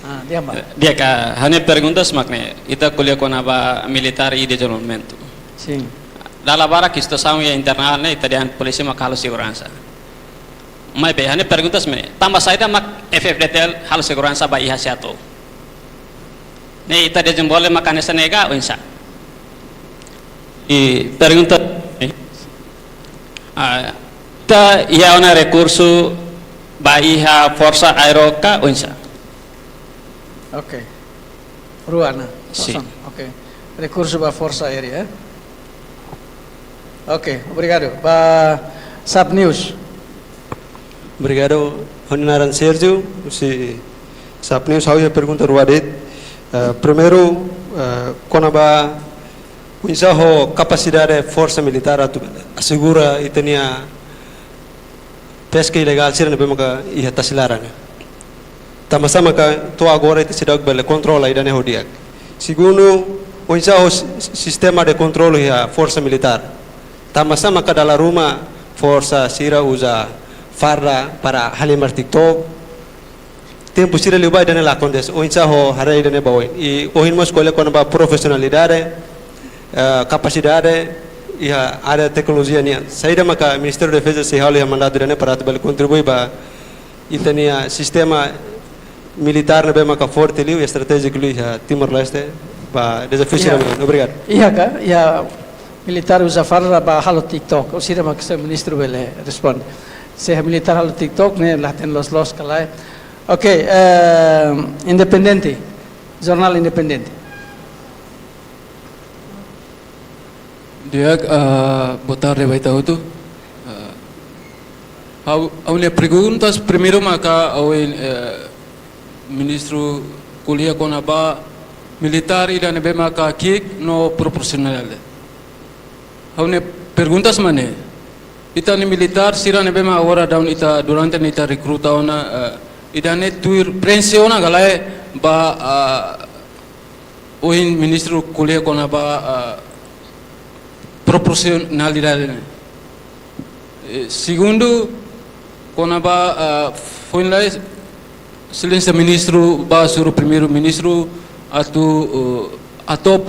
Ah, dehan ba. Di'ak, ha'u-nia perguntas mak ne'e, ita ko'alia kona-ba militár i dezenvolvimentu. Sin. Dala barak situasaun iha internál ne'e, ita dehan polísia mak halo seguransa. Maibé, ha'u-nia perguntas mak ne'e, tanba saida mak F F D T L halo seguransa ba iha Seattle? Ne'e ita dezenvolve mak hanesan ne'e ka oinsá? I pergunta, ah, ita iha ona rekursu ba iha forsa aéreu ka oinsá? Oke. Rua ona. Sin. Kosong. Oke. Rekursu ba forsa aérea. Oke, obrigadu. Ba Sap News. Obrigadu. Ha'u-nia naran Sergio, husi Sap News, ha'u iha pergunta rua de'it. Eh, primeiru, eh, kona-ba oinsá ho kapasidade forsa militár atu asegura ita-nia peska ilegál sira ne'ebé maka iha tasi laran ne'e. Tanba sá maka to'o agora ita seidauk bele kontrola ida-ne'e ho di'ak. Segundu, oinsá ho si-, sistema de kontrolu iha forsa militár. Tanba sá maka dala ruma forsa sira uza farda para halimar TikTok. Tempu sira liubá ida-ne'e la akontese. Oinsá ho haree ida-ne'e ba oin. I ohin mós ko'alia kona-ba profesionalidade, eh, kapasidade, iha área teknolojia nian. Saida maka Ministériu Defeza sei halo iha mandatu ida-ne'e para atu bele kontribui ba ita-nia sistema militár ne'ebé maka forte liu, estratéjiku liu iha Timor-Leste, ba dezafiu sira. Iha. Obrigadu. Iha ka, iha militár uza farda ba halo TikTok, ou sira mak se ministru bele responde. Se militár halo TikTok ne'e la hatene loos-loos ka lae. Oke, eh, Independente, Jornál Independente. Di'ak, ah, boa tarde ba ita hotu. Ah, ha'u, ha'u-nia perguntas primeiru maka ha'u, eh, ministru ko'alia kona-ba militár ida ne'ebé maka ki'ik no proporsionál. Ha'u-nia perguntas mak ne'e. Ita-nia militár sira ne'ebé mak agora daudaun ita durante ne'e ita rekruta ona, eh, ida-ne'e tuir preenxe ona ka lae ba, ah, ohin ministru ko'alia kona-ba, ah, proporsionalidade ne'e. Eh, segundu, kona-ba, ah, foin-sa'e, Exelénsia Ministru bá hasoru Primeiru-Ministru atu, eh, atu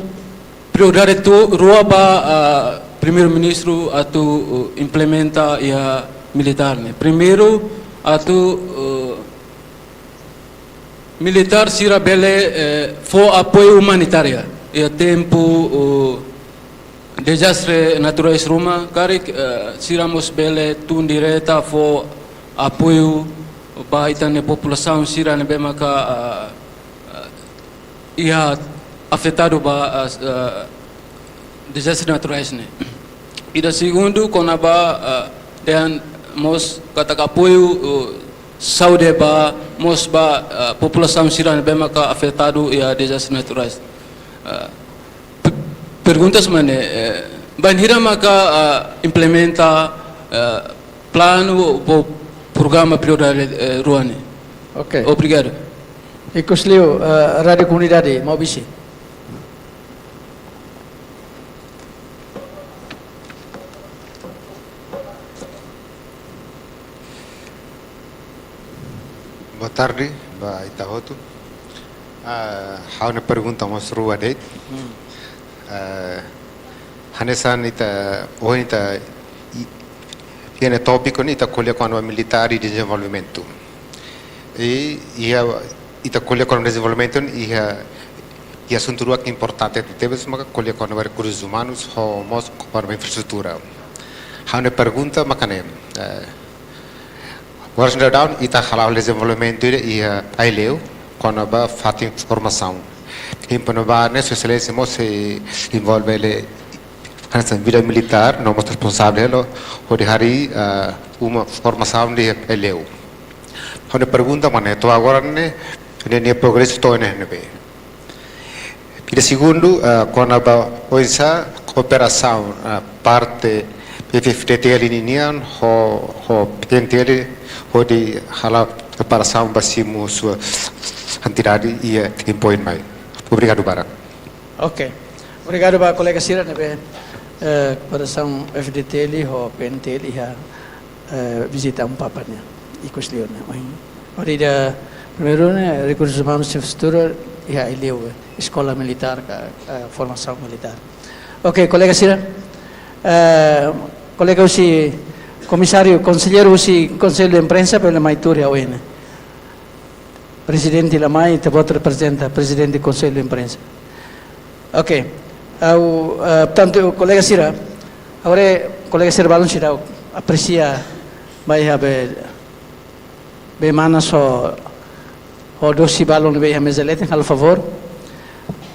prioridade tu rua ba, ah, Primeiru-Ministru atu, eh, implementa iha militár ne'e. Primeiru, atu, eh, militár sira bele, eh, fó apoiu umanitáriu iha tempu, eh, dezastre naturais ruma, karik, eh, sira mós bele tun direta fó apoiu ba ita-nia populasaun sira ne'ebé maka, eh, eh, iha afetadu ba, eh, eh, dezastre naturais ne'e. Ida segundu kona-ba, eh, dehan mós katak apoiu, eh, saúde ba, mós ba, ah, populasaun sira ne'ebé maka afetadu iha dezastre naturais. Ah, pe-, perguntas mak ne'e, eh, bainhira maka, ah, implementa, ah, planu ou programa prioridade, eh, rua ne'e? Ok. Obrigadu. Ikusliu, eh, Rádiu Komunidade, Maubisse. Boa tarde ba ita hotu. Ah, ha'u-nia pergunta mós rua de'it. Hmm. Ah, hanesan ita, ohin ita, i-, iha ne'e tópiku ne'e ita ko'alia kona-ba militár i dezenvolvimentu. I, iha, ita ko'alia kona-ba dezenvolvimentu ne'e iha, iha asuntu rua ke importante tebes maka ko'alia kona-ba rekursus umanus ho mós kona-ba infraestrutura. Ha'u-nia pergunta maka ne'e, eh, oras ne'e daudaun ita hala'o dezenvolvimentu ida iha Aileu, kona-ba fatin formasaun. Tempu ne'ebá ne'e Sua Exelénsia mós sei envolve hela hanesan vida militár, no mós responsavel hela hodi harii, ah, uma formasaun iha Aileu. Ha'u-nia pergunta mak ne'e, to'o agora ne'e, ne'e, ne'e progresu to'o ne'e ne'ebé? Ida segundu, ah, kona-ba oinsá kooperasaun, ah, parte F F D T L ninian ho, ho P N T L hodi hala'o preparasaun ba simu sua atividade iha tempu oin mai. Obrigadu barak. Ok. Obrigadu ba kolega sira ne'ebé, eh, kooperasaun F D T L ho P N T L iha, eh, vizita Amu Papa nian, ikus liu ne'e. Ohin, hodi ida primeiru ne'e, rekursus umanus infraestrutura iha Aileu, eh, eskola militár ka, eh, formasaun militár. Ok, kolega sira. Eh, kolega husi komisáriu, konselleiru husi Konsellu Imprensa, bele mai tuur iha oin ne'e. Prezidente la mai, ita-boot reprezenta Prezidente Konsellu Imprensa. Ok. Ha'u, eh, portantu, kolega sira, agora kolega sira balun sira apresia ba iha be, be mana so ho dosi balun be iha meza leten, halo favór.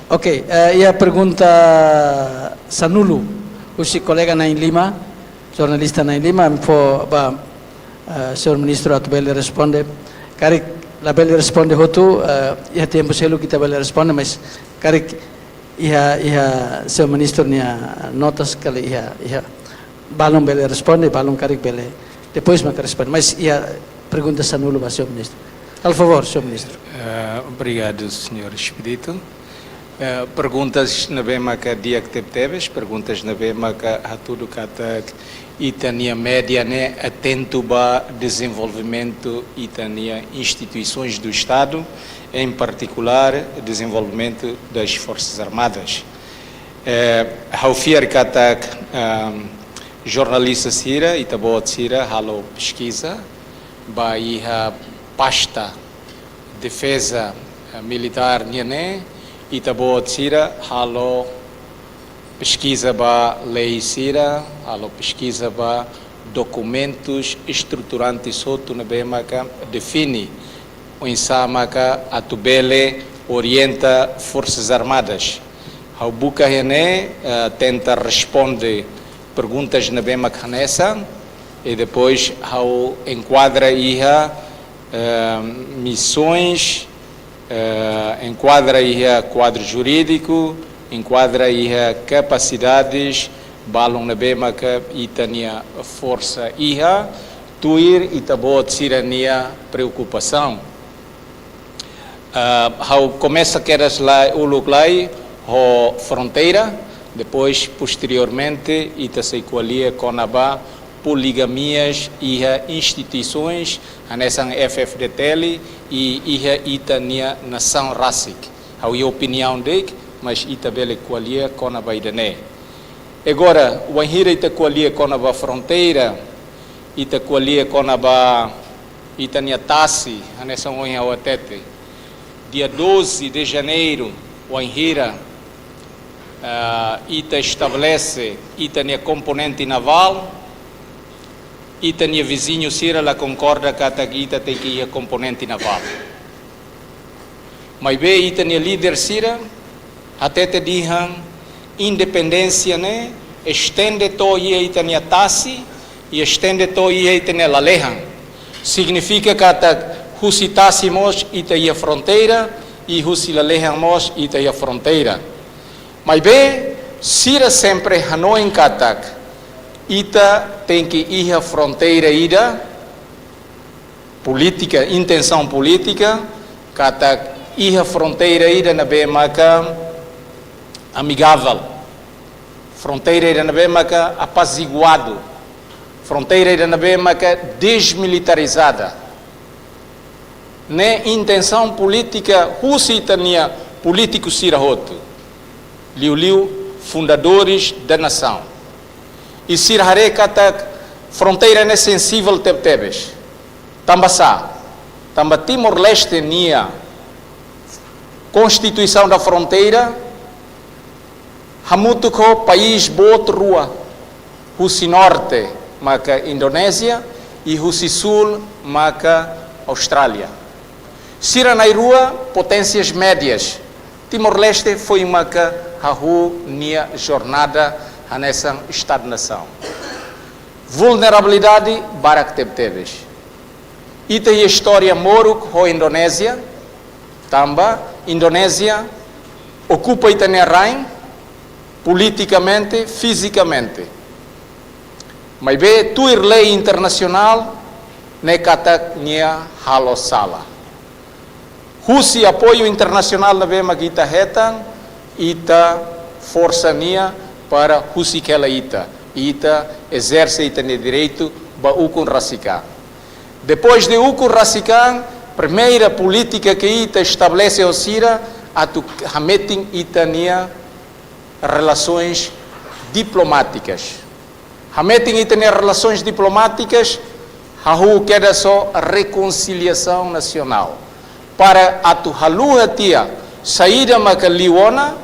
Ok, eh, iha pergunta sanulu, husi kolega na'in lima, jornalista na'in lima, ami fó ba, eh, señór ministru atu bele responde. Karik labele responde hotu, eh, iha tempu seluk ita bele responde, mas karik iha, iha señór ministru nia notas ka lae iha, iha balun bele responde, balun karik bele depois maka responde. Mas iha pergunta sanulu ba señór ministru. Halo favór, señór ministru. Eh, obrigadu, señór Expedito. Eh, perguntas ne'ebé maka di'ak tebetebes, perguntas ne'ebé maka hatudu katak ita-nia média ne'e atentu ba dezenvolvimentu ita-nia instituições do Estado, em particular dezenvolvimentu das Forças Armadas. Eh, ha'u fiar katak, ahm, jornalista sira, ita-boot sira halo peskiza ba iha pasta defeza, eh, militár nian ne'e, ita-boot sira halo peskiza ba lei sira, halo peskiza ba dokumentus estruturantes hotu ne'ebé maka define oinsá maka atu bele orienta Forsas Armadas. Ha'u buka iha ne'e, eh, tenta responde perguntas ne'ebé maka hanesan, i depois ha'u enkuadra iha, eh, misoens, eh, enkuadra iha kuadru jurídiku, enkuadra iha kapasidades, balun ne'ebé maka ita-nia forsa iha, tuir ita-boot sira-nia preokupasaun. Ah, ha'u komesa kedas lai, uluk lai ho fronteira, depois, posteriormente, ita sei ko'alia kona-ba poligamias iha instituisoens, hanesan F F D T L, i iha ita-nia nasaun rasik. Ha'u-nia opiniaun de'it, mas ita bele ko'alia kona-ba ida-ne'e. Agora, wainhira ita ko'alia kona-ba fronteira, ita ko'alia kona-ba ita-nia tasi, hanesan ohin ha'u hatete. Dia doze de Janeiro, wainhira, ah, ita estabelese ita-nia komponente navál, ita-nia viziñu sira la konkorda katak ita tenke iha komponente navál. Maibé ita-nia líder sira hatete dehan independénsia ne'e estende to'o iha ita-nia tasi, i estende to'o iha ita-nia lalehan. Signifika katak husi tasi mós ita iha fronteira, i husi lalehan mós ita iha fronteira. Maibé, sira sempre hanoin katak ita tenke iha fronteira ida, polítika, intensaun polítika, katak iha fronteira ida ne'ebé maka amigável, fronteira ida ne'ebé maka apaziguadu, fronteira ida ne'ebé maka desmilitarizada. Ne'e intensaun polítika husi ita-nia polítiku sira hotu, liuliu fundadores da nação. I sira haree katak fronteira ne'e sensivel tebetebes. Tanba sá? Tanba Timor-Leste nia Constituição da Fronteira hamutuk ho país boot rua, husi norte maka Indonézia i husi súl maka Austrália. Sira na'in-rua poténsias médias. Timor-Leste foin maka hahú nia jornada hanesan estadu-nasaun. Vulnerabilidade barak tebetebes. Ita iha istória moruk ho Indonézia, tanba Indonézia okupa ita-nia rain, politikamente, fizikamente. Maibé tuir lei internasionál, ne'e katak nia halo sala. Husi apoiu internasionál ne'ebé mak ita hetan, ita forsa nia para husik hela ita, ita ezerse ita-nia direitu ba ukun rasik an. Depois de ukun rasik an, primeira polítika ke ita estabelese ho sira, atu hametin ita-nia relações diplomáticas. Hametin ita-nia relações diplomáticas, hahú kedas ho reconciliação nacional. Para atu haluha tiha saida maka liu ona,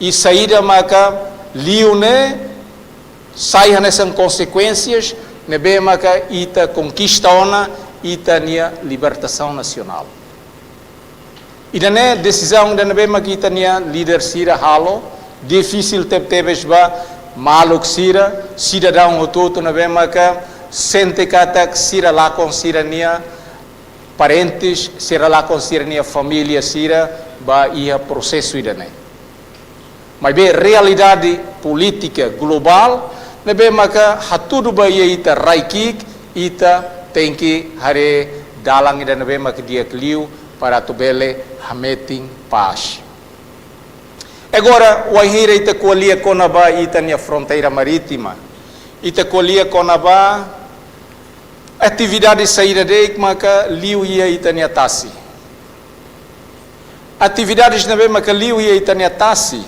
i saida maka liu ne'e sai hanesan konsekuénsias ne'ebé maka ita konkista ona ita-nia libertasaun nasionál. Ida-ne'e desizaun ida ne'ebé mak ita-nia líder sira halo, difisil tebetebes ba maluk sira, sidadaun hotu-hotu ne'ebé maka sente katak sira lakon sira-nia parentes, sira lakon sira-nia família sira ba iha prosesu ida-ne'e. Maibé realidade polítika globál ne'ebé maka hatudu ba iha ita rai ki'ik, ita tenke haree dalan ida ne'ebé maka di'ak liu para atu bele hametin pás. Agora, wainhira ita ko'alia kona-ba ita-nia fronteira marítima, ita ko'alia kona-ba atividade saida de'it maka liu iha ita-nia tasi. Atividades ne'ebé maka liu iha ita-nia tasi,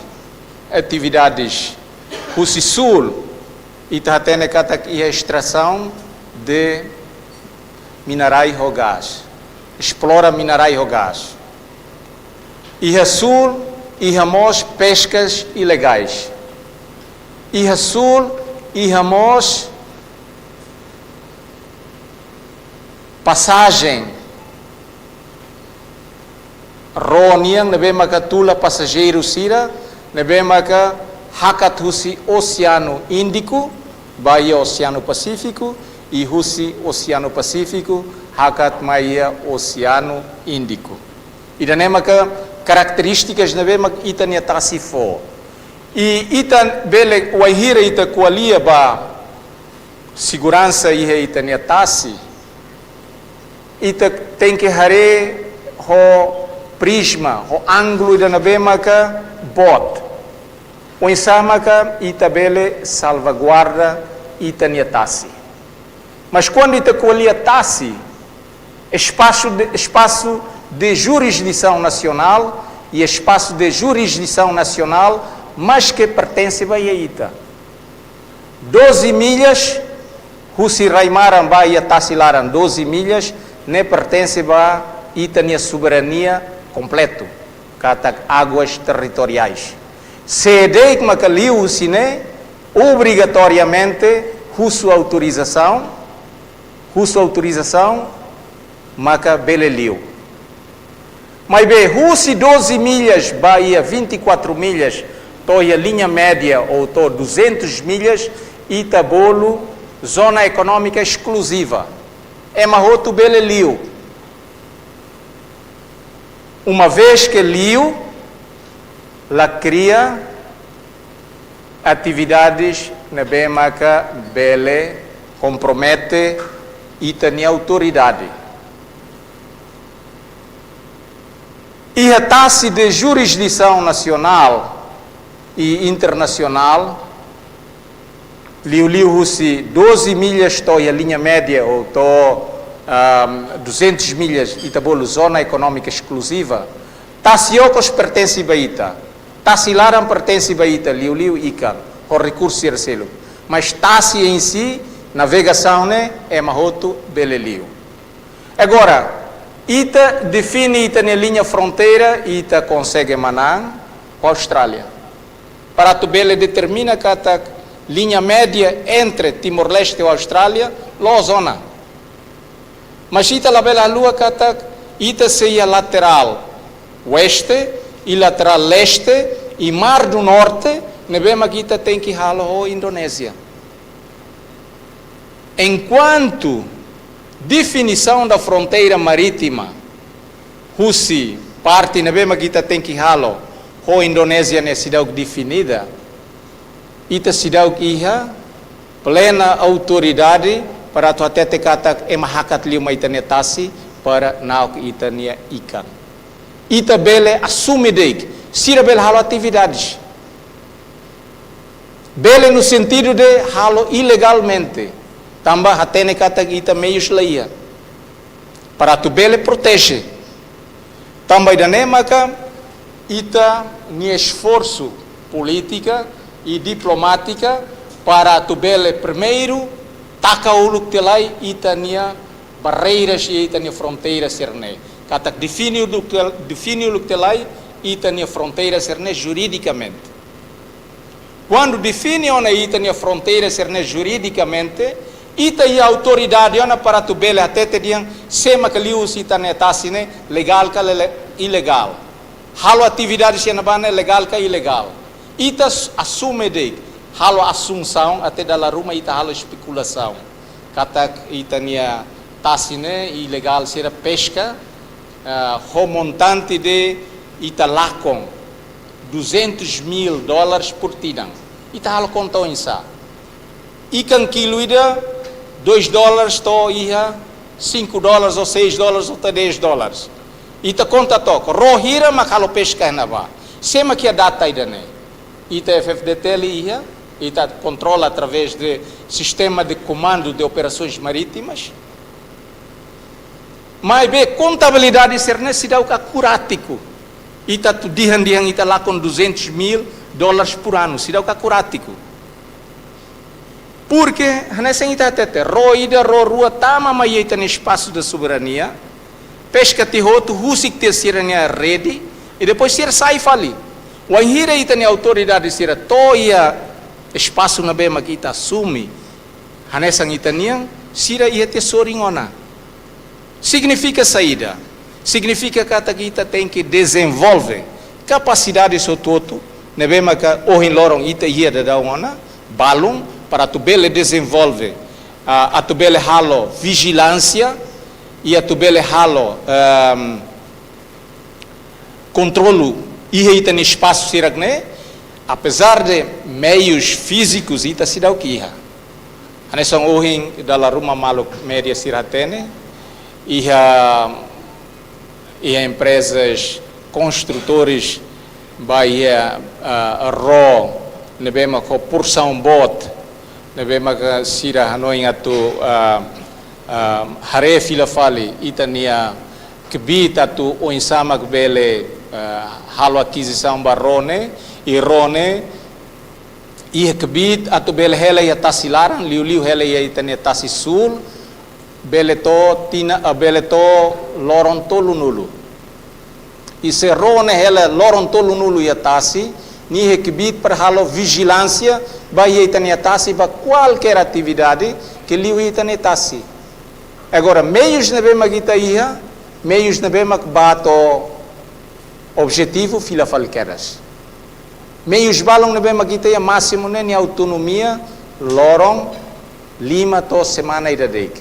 atividades husi súl, ita hatene katak iha estrasaun de minerais ho gás, esplora minerais ho gás. Iha súl, iha mós peskas ilegais. Iha súl, iha mós pasajen ró nian ne'ebé maka tula pasajeiru sira, ne'ebé maka hakat husi Oseanu Índiku ba iha Oseanu Pasífiku, i husi Oseanu Pasífiku hakat mai iha Oseanu Índiku. Ida-ne'e maka karakterístikas ne'ebé mak ita-nia tasi fó. I ita bele, wainhira ita ko'alia ba seguransa iha ita-nia tasi, ita tenke haree ho prizma, ho ángulu ida ne'ebé maka boot. Oinsá maka ita bele salvaguarda ita-nia tasi. Mas kuandu ita ko'alia tasi, espasu de, espasu de jurisdisaun nasionál i espasu de jurisdisaun nasionál, maske pertense ba iha ita. Doze milhas, husi rai-maran ba iha tasi laran, doze milhas, ne'e pertense ba ita-nia soberania kompletu, katak águas territoriais. Sé de'it maka liu husi ne'e, obrigatoriamente husu autorizasaun, husu autorizasaun maka bele liu. Maibé husi doze milhas ba iha vinte e quatro milhas, to'o iha linha média ou to'o duzentos milhas, ita bolu zona económica exclusiva. ema hotu bele liu. Uma vez ke liu, la kria atividades ne'ebé maka bele kompromete ita-nia autoridade. Iha tasi de jurisdição nacional e internacional, liuliu husi doze milhas to'o iha linha média ou to'o, ahm, duzentas milhas, ita bolu zona económica exclusiva, tasi okos pertense ba ita, tasi laran pertense ba ita, liuliu ikan, ho rekursu sira seluk. Mas tasi em si, navegasaun ne'e, ema hotu bele liu. Agora, ita define ita-nia linha fronteira, ita konsege manán ho Austrália. Para atu bele determina katak linha média entre Timor-Leste ho Austrália, loos ona. Mas ita labele haluha katak ita sei iha laterál oeste i laterál leste i Mar do Norte, ne'ebé mak ita tenke halo ho Indonézia. Enkuantu definisaun da fronteira marítima husi parte ne'ebé mak ita tenke halo ho Indonézia ne'e seidauk definida, ita seidauk iha plena autoridade para atu hatete katak ema hakat liu mai ita-nia tasi para na'ok ita-nia ikan. Ita bele asume de'it, sira bele halo atividades. Bele no sentido de halo ilegalmente. Tanba hatene katak ita meius la iha. Para atu bele proteje. Tanba ida-ne'e maka ita-nia esforsu polítika i diplomátika para atu bele primeiru taka uluk tiha lai ita-nia barreiras i ita-nia fronteira sira-ne'e. Katak define uluk tiha, define uluk tiha lai ita-nia fronteira sira-ne'e juridikamente. Kuandu define ona ita-nia fronteira sira-ne'e juridikamente, ita iha autoridade ona para atu bele hatete dehan sé maka liu husi ita-nia tasi ne'e legál ka lele-, ilegál. Halo atividade sira ne'ebá ne'e legál ka ilegál. Ita s-, asume de'it, halo asunsaun até dala ruma ita halo espekulasaun. Katak ita-nia tasi ne'e ilegál sira peska, ah, ho montante de ita lakon duzentos mil dólares por tinan. Ita halo konta oinsá. Ikan kilu ida, dois dólares to'o iha cinco dólares ou seis dólares ou até dez dólares. Ita konta took, ró hira mak halo peska iha ne'ebá. Sé mak iha data ida-ne'e? Ita F F D T L iha, ita kontrola através de Sistema de Comando de Operações Marítimas. Maibé kontabilidade sira-ne'e seidauk akurátiku. Ita atu dehan dehan ita lakon duzentos mil dólares por ano, seidauk akurátiku. Porque, hanesan ita hatete, ró ida, ró rua tama mai iha ita-nia espasu da soberania, peska tiha hotu, husik tiha sira-nia rede, i depois sira sai fali. Wainhira ita-nia autoridade sira to'o iha espasu ne'ebé mak ita asume, hanesan ita-nian, sira iha tiha sorin ona. Signifika saida? Signifika katak ita tenke dezenvolve kapasidade hotu-hotu ne'ebé maka ohin loron ita iha daudaun ona, balun, para atu bele dezenvolve, ah, atu bele halo vijilánsia, i atu bele halo, ehm, kontrolu iha ita-nia espasu sira-ne'e, apesar de meius fízikus ita seidauk iha. Hanesan ohin dala ruma maluk média sira hatene, iha, iha empresas konstrutores ba iha, ah, ró ne'ebé mak ho porsaun boot, ne'ebé maka sira hanoin atu, ah, ah, haree fila fali ita-nia kbiit atu oinsá mak bele, ah, halo akizisaun ba ró ne'e, i ró ne'e iha kbiit atu bele hela iha tasi laran, liuliu hela iha ita-nia tasi súl, bele to'o tinan, ah, bele to'o loron tolunulu. I se ró ne'e hela loron tolunulu iha tasi, nia iha kbiit para halo vijilánsia ba iha ita-nia tasi, ba kualkér atividade ke liu iha ita-nia tasi. Agora, meius ne'ebé mak ita iha, meius ne'ebé mak bá to'o objetivu fila fali kedas. Meius balun ne'ebé mak ita iha másimu ne'e nia autonomia loron lima to'o semana ida de'it.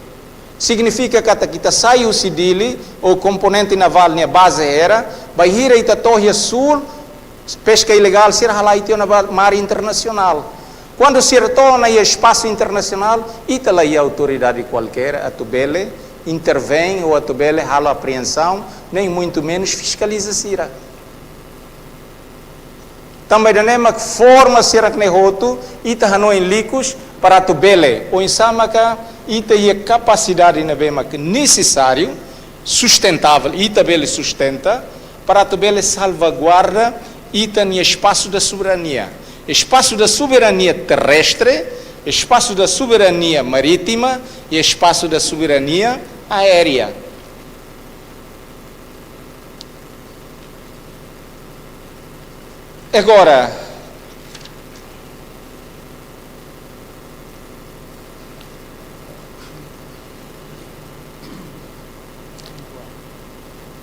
Signifika katak ita sai husi Dili, ou komponente navál nia baze hela, bainhira ita to'o iha súl, peska ilegál sira halai tiha ona ba mar internasionál. Kuandu sira to'o ona iha espasu internasionál, ita la iha autoridade kualkér atu bele intervein ou atu bele halo apreensaun, nem muito menos fiskaliza sira. Tanba ida-ne'e mak forma sira-ne'e hotu, ita hanoin ikus para atu bele, oinsá maka ita iha kapasidade ne'ebé mak nesesáriu, sustentável, ita bele sustenta, para atu bele salvaguarda ita-nia espaço da soberania. Espaço da soberania terrestre, espaço da soberania marítima e espaço da soberania aérea. Agora,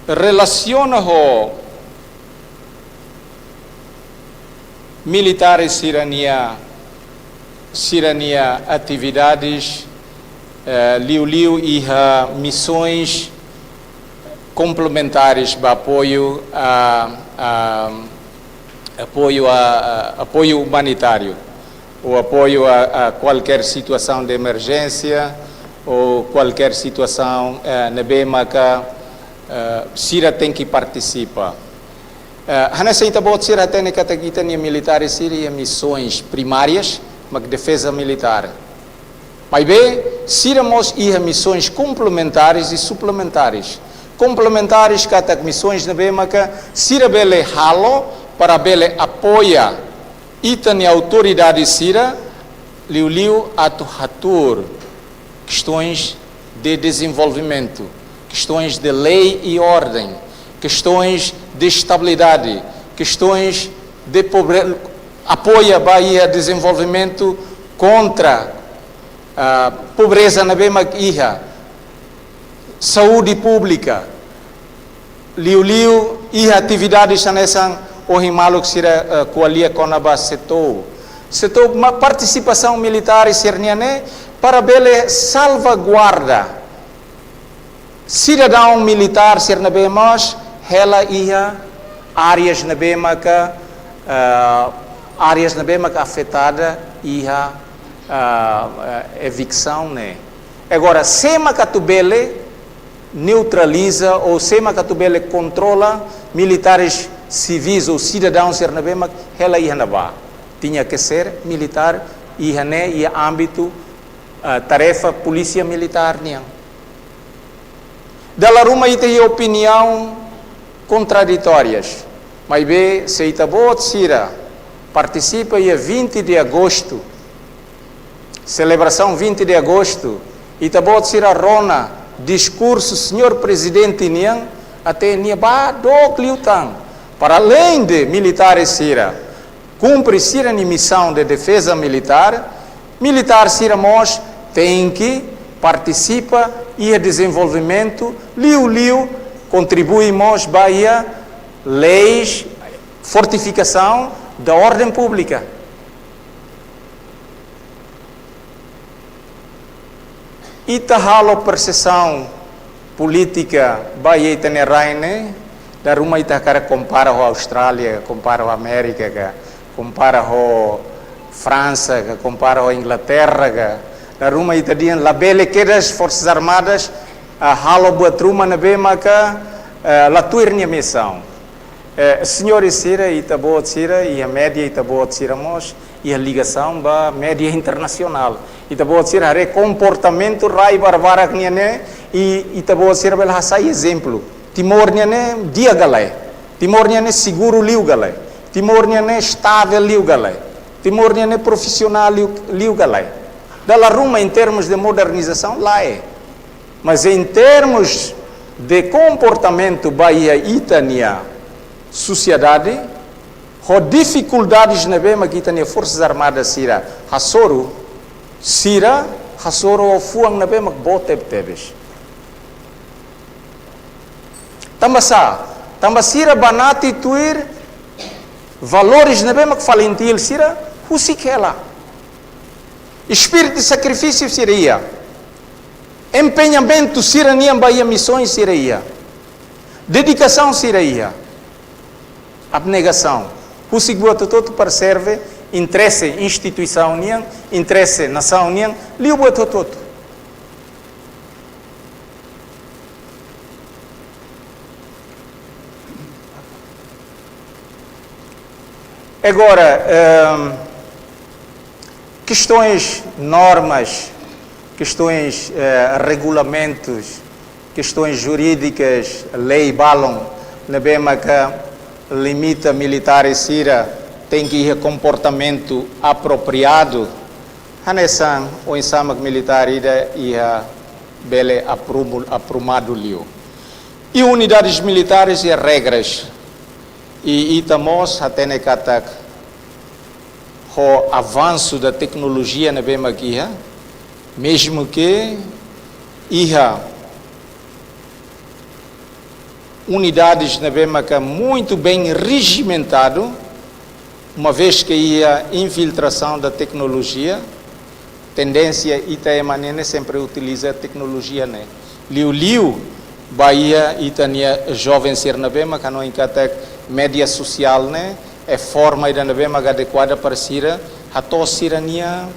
relasiona ho militares sira-nia, sira-nia atividades, eh, liuliu iha missões complementares ba apoio a, a, apoio a, a, apoio humanitário, ou apoio a, a qualquer situação de emergência, ou qualquer situação, eh, ne'ebé maka, eh, sira tenke partisipa. Eh, hanesan ita-boot sira hatene katak ita-nia militares sira iha missões primárias, mak defeza militár. Maibé, sira mós iha missões complementares e suplementares. Complementares katak missões ne'ebé maka sira bele halo para bele apoia ita-nia autoridade sira, liuliu atu hatuur questões de desenvolvimento, questões de lei e ordem, questões de estabilidade, questões de pobre-, apoia ba iha desenvolvimento kontra, ah, pobreza ne'ebé mak iha, saúde públika, liuliu iha atividades hanesan ohin maluk sira, eh, ko'alia kona-ba SEATOU. SEATOU mak partisipasaun militár sira-nian ne'e para bele salvaguarda sidadaun militár sira ne'ebé mós hela iha áreas ne'ebé maka, eh, áreas ne'ebé maka afetada iha, eh, eh, eviksaun ne'e. Agora, sé maka atu bele neutraliza ou sé maka atu bele kontrola militares sivis ou sidadaun sira ne'ebé mak hela iha ne'ebá? Tinha que ser militár iha ne'e, iha ámbitu, ah, tarefa polísia militár nian. Dala ruma ita iha opiniaun kontraditórias. Maibé, se ita-boot sira partisipa iha vinte de agosto, selebrasaun vinte de agosto, ita-boot sira rona diskursu señór prezidente nian, até nia ba dook liután. Para além de militáres sira kumpre sira-nia misaun de defeza militár, militár sira mós tenke partisipa iha dezenvolvimentu, liuliu kontribui mós ba iha leis, fortifikasaun da ordem pública. Ita halo persesaun polítika ba iha ita-nia rain ne'e, dala ruma ita hakarak kompara ho Austrália, kompara ho Amérika ka, kompara ho Fransa ka, kompara ho Inglaterra ka. Dala ruma ita dehan labele kedas Forsas Armadas, ah, halo buat ruma ne'ebé maka, eh, la tuir nia misaun. Eh, señores sira, ita-boot sira, iha média ita-boot sira mós iha ligasaun ba média internasionál. Ita-boot sira haree komportamentu rai barbarak nian ne'e, i ita-boot sira bele hasai ezemplu. Timor nian ne'e di'ak ka lae? Timor nian ne'e seguru liu ka lae? Timor nian ne'e estável liu ka lae? Timor nian ne'e profisionál liu, liu ka lae? Dala ruma em termos de modernizasaun, lae. Mas em termos de komportamentu ba iha ita-nia sosiedade, ho difikuldades ne'ebé mak ita-nia Forsas Armadas sira hasoru, sira hasoru ho fuan ne'ebé mak boot tebetebes. Tanba sá? Tanba sira banati tuir valores ne'ebé mak FALINTIL sira husik hela. Espíritu de sakrifísiu sira iha. Empeñamentu sira-nian ba iha misaun sira iha. Dedikasaun sira iha. Abnegasaun. Husik buat hotu-hotu para serve interese instituisaun nian, interese nasaun nian, liu buat hotu-hotu. Agora, ehm, kestões, normas, kestões, eh, regulamentus, kestões jurídikas, lei balun, ne'ebé maka limita militares sira tenke iha komportamentu apropriadu, hanesan oinsá mak militár ida iha bele aprumu-, aprumadu liu. I unidades militares iha regras. I ita mós hatene katak ho avansu da teknolojia ne'ebé mak iha, mezmu ke iha unidades ne'ebé maka muito bem regimentado, uma vez que iha infiltração da tecnologia, tendénsia ita ema ne'e sempre utiliza teknolojia ne'e. Liuliu ba iha ita-nia joven sira ne'ebé mak hanoin katak média sosiál ne'e é forma ida ne'ebé mak adekuada para sira hato'o sira-nia,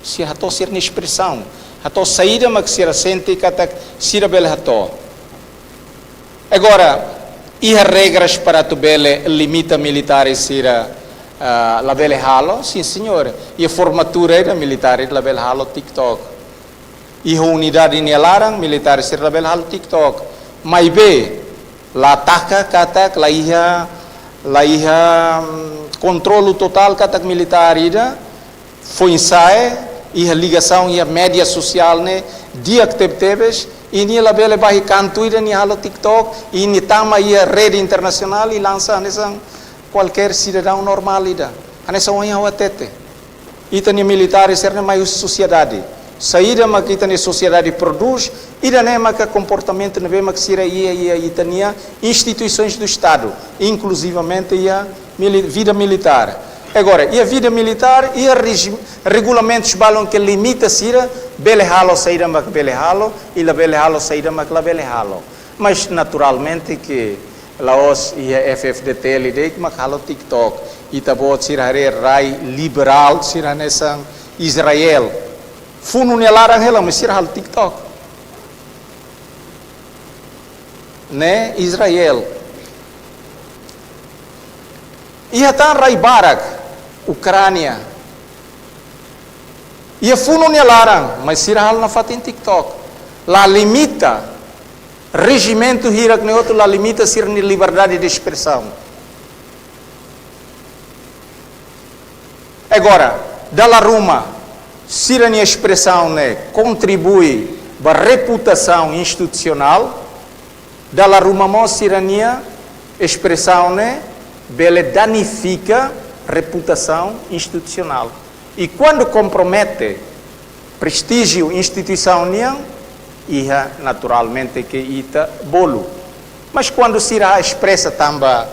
sira hato'o sira-nia espresaun, hato'o saida mak sira sente katak sira bele hato'o. Agora, iha regras para atu bele limita militares sira, ah, labele halo? Sim, señór. Iha formatura ida militares labele halo TikTok. Iha unidade nia laran militares sira labele halo TikTok. Maibé, la taka katak, la iha, la iha, mm, kontrolu totál katak militár ida foin-sa'e iha ligasaun iha média sosiál ne'e di'ak tebetebes, i nia labele bá iha kantu ida nia halo TikTok, i nia tama iha rede internasionál i lansa hanesan kualkér sidadaun normál ida. Hanesan ohin ha'u hatete. Ita-nia militares sira-ne'e mai husi sosiedade. Saida mak ita-nia sosiedade prodús, ida-ne'e maka komportamentu ne'ebé mak sira iha, iha ita-nia instituições do Estado, inkluzivamente iha mili-, vida militár. Agora, iha vida militár, iha regi-, regulamentus balun ke limita sira, bele halo saida mak bele halo, i labele halo saida mak labele halo. Mas naturalmente ke la'ós iha F-FDTL de'it mak halo TikTok. Ita-boot sira haree rai liberál sira hanesan Israel. Funu nia laran hela, mas sira halo TikTok. Ne'e Israel. Iha tan rai barak, Ukránia. Iha funu nia laran, mas sira halo nafatin TikTok. La limita, rejimentu hirak-ne'e hotu la limita sira-nia liberdade de espresaun. Agora, dala ruma sira-nia espresaun ne'e kontribui ba reputasaun institusionál, dala ruma mós sira-nia espresaun ne'e bele danifika reputasaun institusionál. I kuandu kompromete prestíjiu instituisaun nian, iha naturalmente ke ita bolu. Mas kuandu sira espresa tanba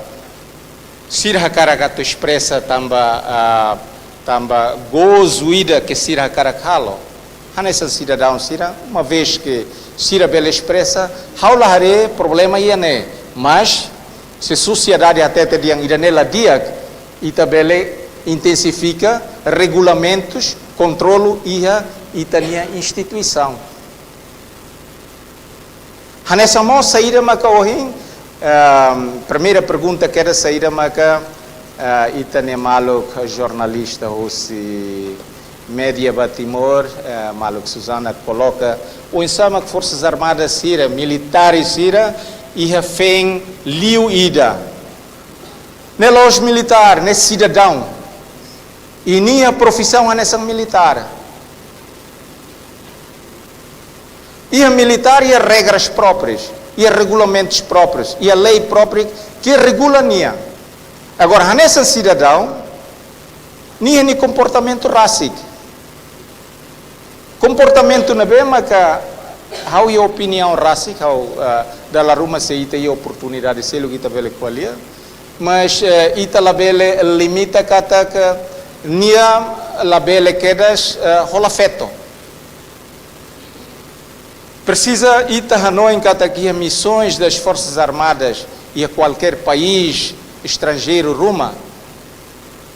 sira hakarak atu espresa tanba, ah, tanba gozu ida ke sira hakarak halo. Hanesan sidadaun sira, uma vez ke sira bele espresa, ha'u la haree problema iha ne'e. Mas, se sosiedade hatete dehan ida-ne'e la di'ak, ita bele intensifika regulamentus, kontrolu iha ita-nia instituisaun. Hanesan mós saida maka ohin, ehm, primeira pergunta kedas saida maka, eh, ita-nia maluk jornalista husi Média ba Timor, eh, maluk Susana koloka, oinsá mak Forsas Armadas sira, militares sira, iha feen liu ida. Ne'e la'ós militár, ne'e sidadaun. I nia profisaun hanesan militár. Iha militár iha regras próprias, iha regulamentus próprius, iha lei própria ke regula nia. Agora, hanesan sidadaun, nia iha komportamentu rasik. Komportamentu ne'ebé maka ha'u iha opiniaun rasik, ha'u, ah, dala ruma se ita iha oportunidade seluk ita bele ko'alia. Mas, eh, ita labele limita katak nia labele kedas, eh, hola feto. Presiza ita hanoin katak iha misoens das Forças Armadas iha kualkér país estranjeiru ruma,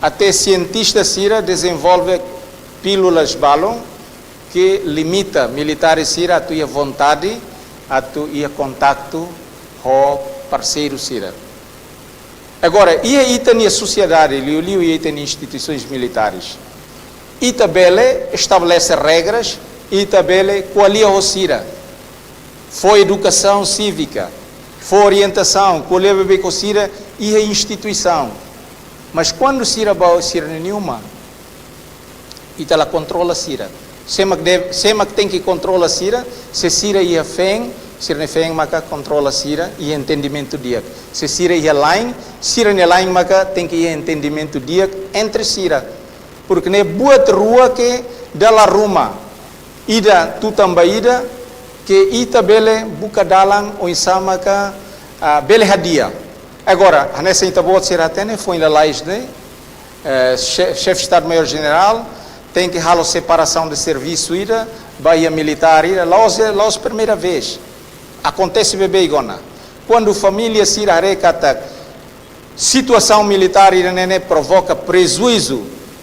até sientista sira dezenvolve pílulas balun ke limita militares sira atu iha vontade atu iha kontaktu ho parseiru sira. Agora, iha ita-nia sosiedade, liuliu iha ita-nia instituisoens militares, ita bele estabelese regras, ita bele ko'alia ho sira, fó edukasaun sívika, fó orientasaun, ko'alia beibeik ho sira iha instituisaun. Mas kuandu sira ba sira-nia uma, ita la kontrola sira. Sé mak deve, sé mak tenke kontrola sira? Se sira iha feen, sira-nia feen maka kontrola sira iha entendimentu di'ak. Se sira iha la'en, sira-nia la'en maka tenke iha entendimentu di'ak entre sira. Porke ne'e buat rua ke dala ruma, ida tutan ba ida, ke ita bele buka dalan oinsá maka, ah, bele hadi'a. Agora, hanesan ita-boot sira hatene, foin lalais ne'e, eh, xe-, Xefe Estadu-Maiór Jenerál tenke halo separasaun de servisu ida ba iha militár ida, la'ós, la'ós primeira vez. Akontese beibeik ona. Kuandu família sira haree katak situasaun militár ida-ne'e provoka prejuízu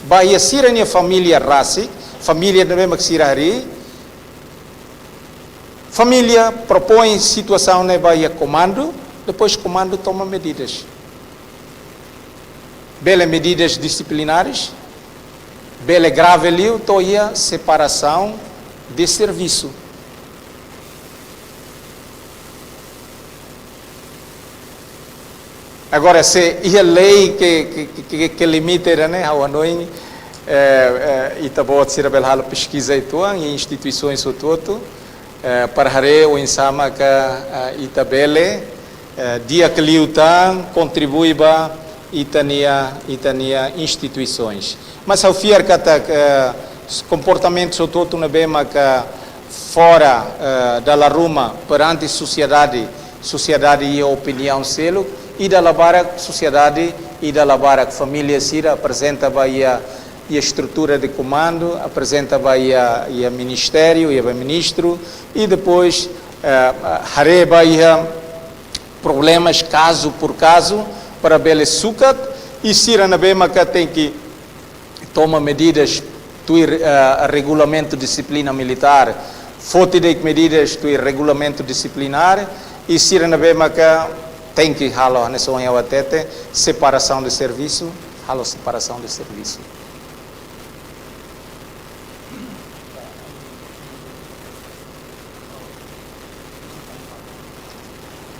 ba iha sira-nia família rasik, família ne'ebé mak sira harii, família propoin situasaun ne'e ba iha komandu, depois komandu toma medidas. Bele medidas disiplinares, bele grave liu to'o iha separasaun de servisu. Agora, se iha lei ke, ke, ke, ke, ke limita ida-ne'e, ha'u hanoin, eh, eh, ita-boot sira bele halo peskiza uitoan iha instituisoens hotu-hotu, eh, para haree oinsá maka, eh, ita bele, eh, di'ak liután kontribui ba ita-nia, ita-nia instituisoens. Mas ha'u fiar katak, eh, komportamentu hotu-hotu ne'ebé maka fora, eh, dala ruma perante sosiedade, sosiedade iha opiniaun seluk, i dala barak sosiedade, i dala barak família sira aprezenta ba iha, iha estrutura de komandu, aprezenta ba iha, iha ministériu, iha ba ministru, i depois, eh, haree ba iha problemas kazu por kazu para bele sukat, i sira ne'ebé maka tenke toma medidas tuir, eh, regulamentu dixiplina militár, foti de'it medidas tuir regulamentu dixiplinár, i sira ne'ebé maka tenke halo hanesan ohin ha'u hatete, separasaun de servisu, halo separasaun de servisu.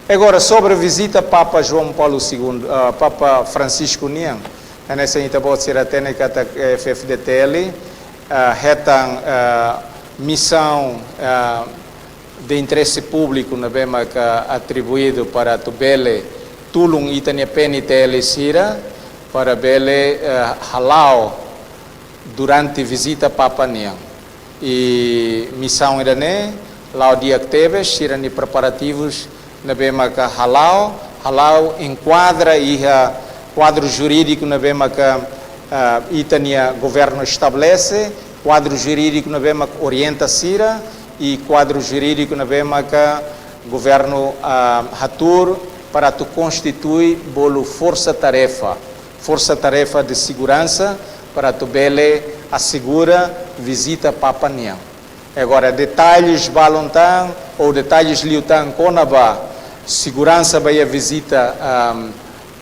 Agora, sobre vizita Papa João Paulo segundo, ah, Papa Francisco nian, hanesan ita-boot sira hatene katak, eh, F F D T L, ah, hetan, ah, misaun, ah, de interese públiku ne'ebé maka atribuídu para atu bele tulun ita-nia P N T L sira para bele, eh, hala'o durante vizita Papa nian. I misaun ida-ne'e la'o di'ak tebes, sira-nia preparativus ne'ebé maka hala'o, hala'o enkuadra iha kuadru jurídiku ne'ebé maka, ah, ita-nia governu estabelese, kuadru jurídiku ne'ebé maka orienta sira, i kuadru jurídiku ne'ebé maka governu, ah, hatuur para atu konstitui bolu forsa-tarefa, forsa-tarefa de seguransa para atu bele asegura vizita Papa nian. Agora, detalhes balun tan, ou detalhes liután kona-ba seguransa ba iha vizita, ahm,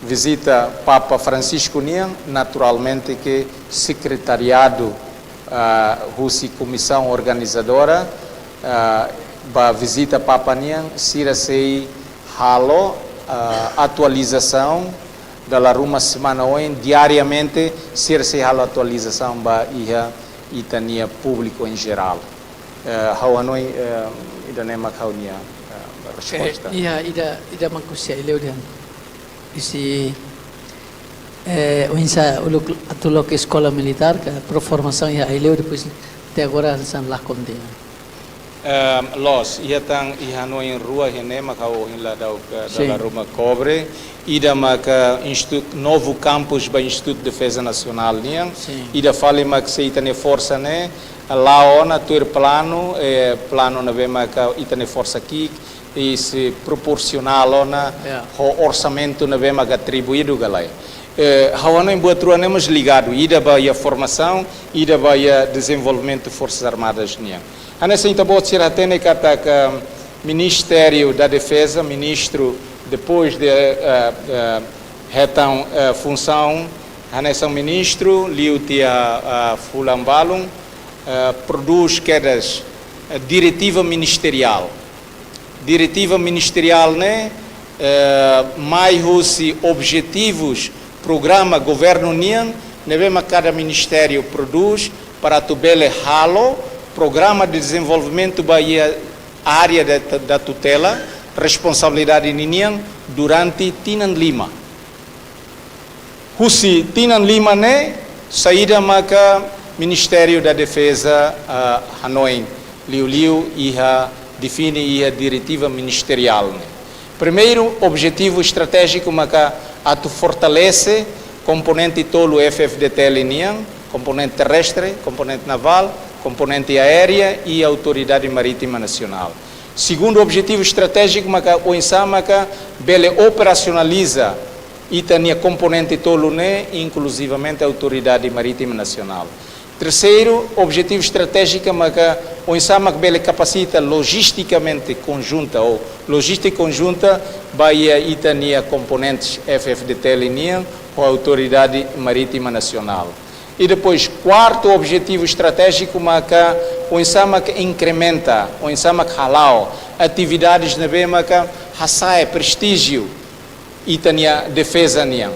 vizita Papa Francisco nian, naturalmente ke sekretariadu, ah, husi komisaun organizadora, ah, ba vizita Papa nian, sira sei halo, ah, atualizasaun, dala ruma semana oin, diariamente, sira sei halo atualizasaun ba iha ita-nia públiku em geral. Eh, ha'u hanoin, eh, ida-ne'e mak ha'u-nia, eh, resposta. Eh, iha, ida, ida mak husi Aileu dehan. Husi, eh, oinsá uluk atu loke eskola militár, ka pro formasaun iha Aileu, depois até agora hanesan lakon de'it. Ehm, loos, iha tan, iha hanoin rua iha ne'e mak ha'u ohin la dau ka Sin. dala ruma kobre. Ida maka institu-, novu kampus ba Institutu Defeza Nasionál nian. Sin. Ida fali mak se ita-nia forsa ne'e, la'o ona tuir planu, eh, planu ne'ebé maka ita-nia forsa ki'ik, i sei proporsionál ona, ya, ho orsamentu ne'ebé maka atribuídu ka lae. Eh, ha'u hanoin buat rua ne'e mós ligadu, ida ba iha formasaun, ida ba iha dezenvolvimentu Forsas Armadas nian. Hanesan ita-boot sira hatene katak Ministério da Defesa, ministru, depois de, eh, eh, hetan, eh, funsaun hanesan ministru, liu tiha, ah, fulan balun, eh, prodús kedas, eh, diretiva ministeriál. Diretiva ministeriál ne'e, eh, mai husi objetivus programa governu nian, ne'ebé mak kada ministériu prodús para atu bele halo programa de dezenvolvimentu ba iha área da, da tutela, responsabilidade ninian durante tinan lima. Husi tinan lima ne'e, saida maka Ministério da Defesa, ah, hanoin, liuliu iha, define iha diretiva ministeriál ne'e. Primeiru, objetivu estratéjiku maka atu fortalese komponente tolu F-FDTL nian, komponente terrestre, komponente navál, komponente aérea i Autoridade Marítima Nasionál. Segundu objetivu estratéjiku maka oinsá maka bele operasionaliza ita-nia komponente tolu ne'e, inkluzivamente Autoridade Marítima Nasionál. Terseiru, objetivu estratéjiku maka oinsá mak bele kapasita lojistikamente konjunta ou lojistika konjunta ba iha ita-nia komponentes F-FDTL nian ho Autoridade Marítima Nasionál. I depois, kuartu objetivu estratéjiku maka oinsá mak inkrementa, oinsá mak hala'o atividades ne'ebé maka hasa'e prestíjiu ita-nia defeza nian.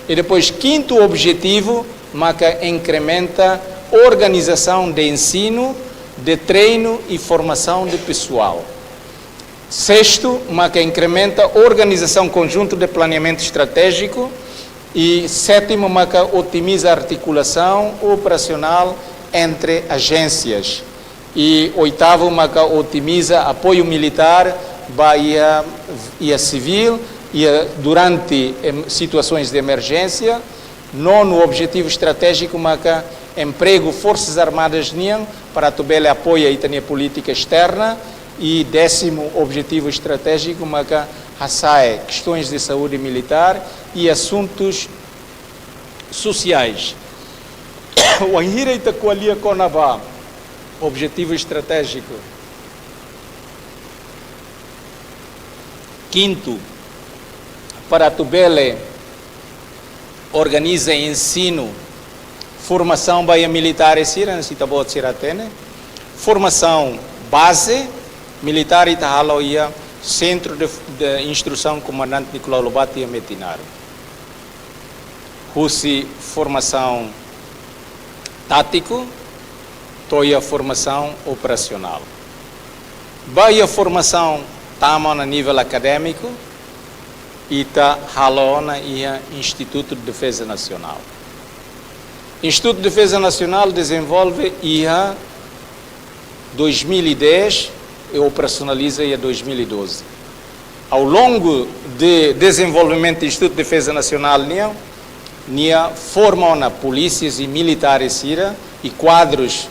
I depois, kintu objetivu maka inkrementa organizasaun de ensinu, de treinu i formasaun de pesoál. Sestu, maka inkrementa organizasaun konjuntu de planeamentu estratéjiku. I sétimu, maka otimiza artikulasaun operasionál entre ajénsias. I oitavu, maka otimiza apoiu militár ba iha, iha sivíl, iha durante em, situasoens de emerjénsia. Nonu objetivu estratéjiku maka empregu Forsas Armadas nian para atu bele apoia ita-nia polítika esterna. I désimu objetivu estratéjiku maka hasa'e kestoens de saúde militár i asuntus sosiais. Wainhira ita ko'alia kona-ba objetivu estratéjiku, kintu, para atu bele organiza ensinu, formasaun ba iha militares sira, hanesan ita-boot sira hatene. Formasaun baze militár ita halo iha Centro de, de Instrução Comandante Nicolau Lobato iha Metinaro. Husi formasaun tátiku, to'o iha formasaun operasionál. Ba iha formasaun tama ona nivel akadémiku, ita halo ona iha Instituto de Defesa Nacional. Instituto de Defesa Nacional dezenvolve iha dois mil e dez e operasionaliza iha dois mil e doze. Ao longo de dezenvolvimentu Instituto de Defesa Nacional nian, nia forma ona polísias i militares sira i kuadrus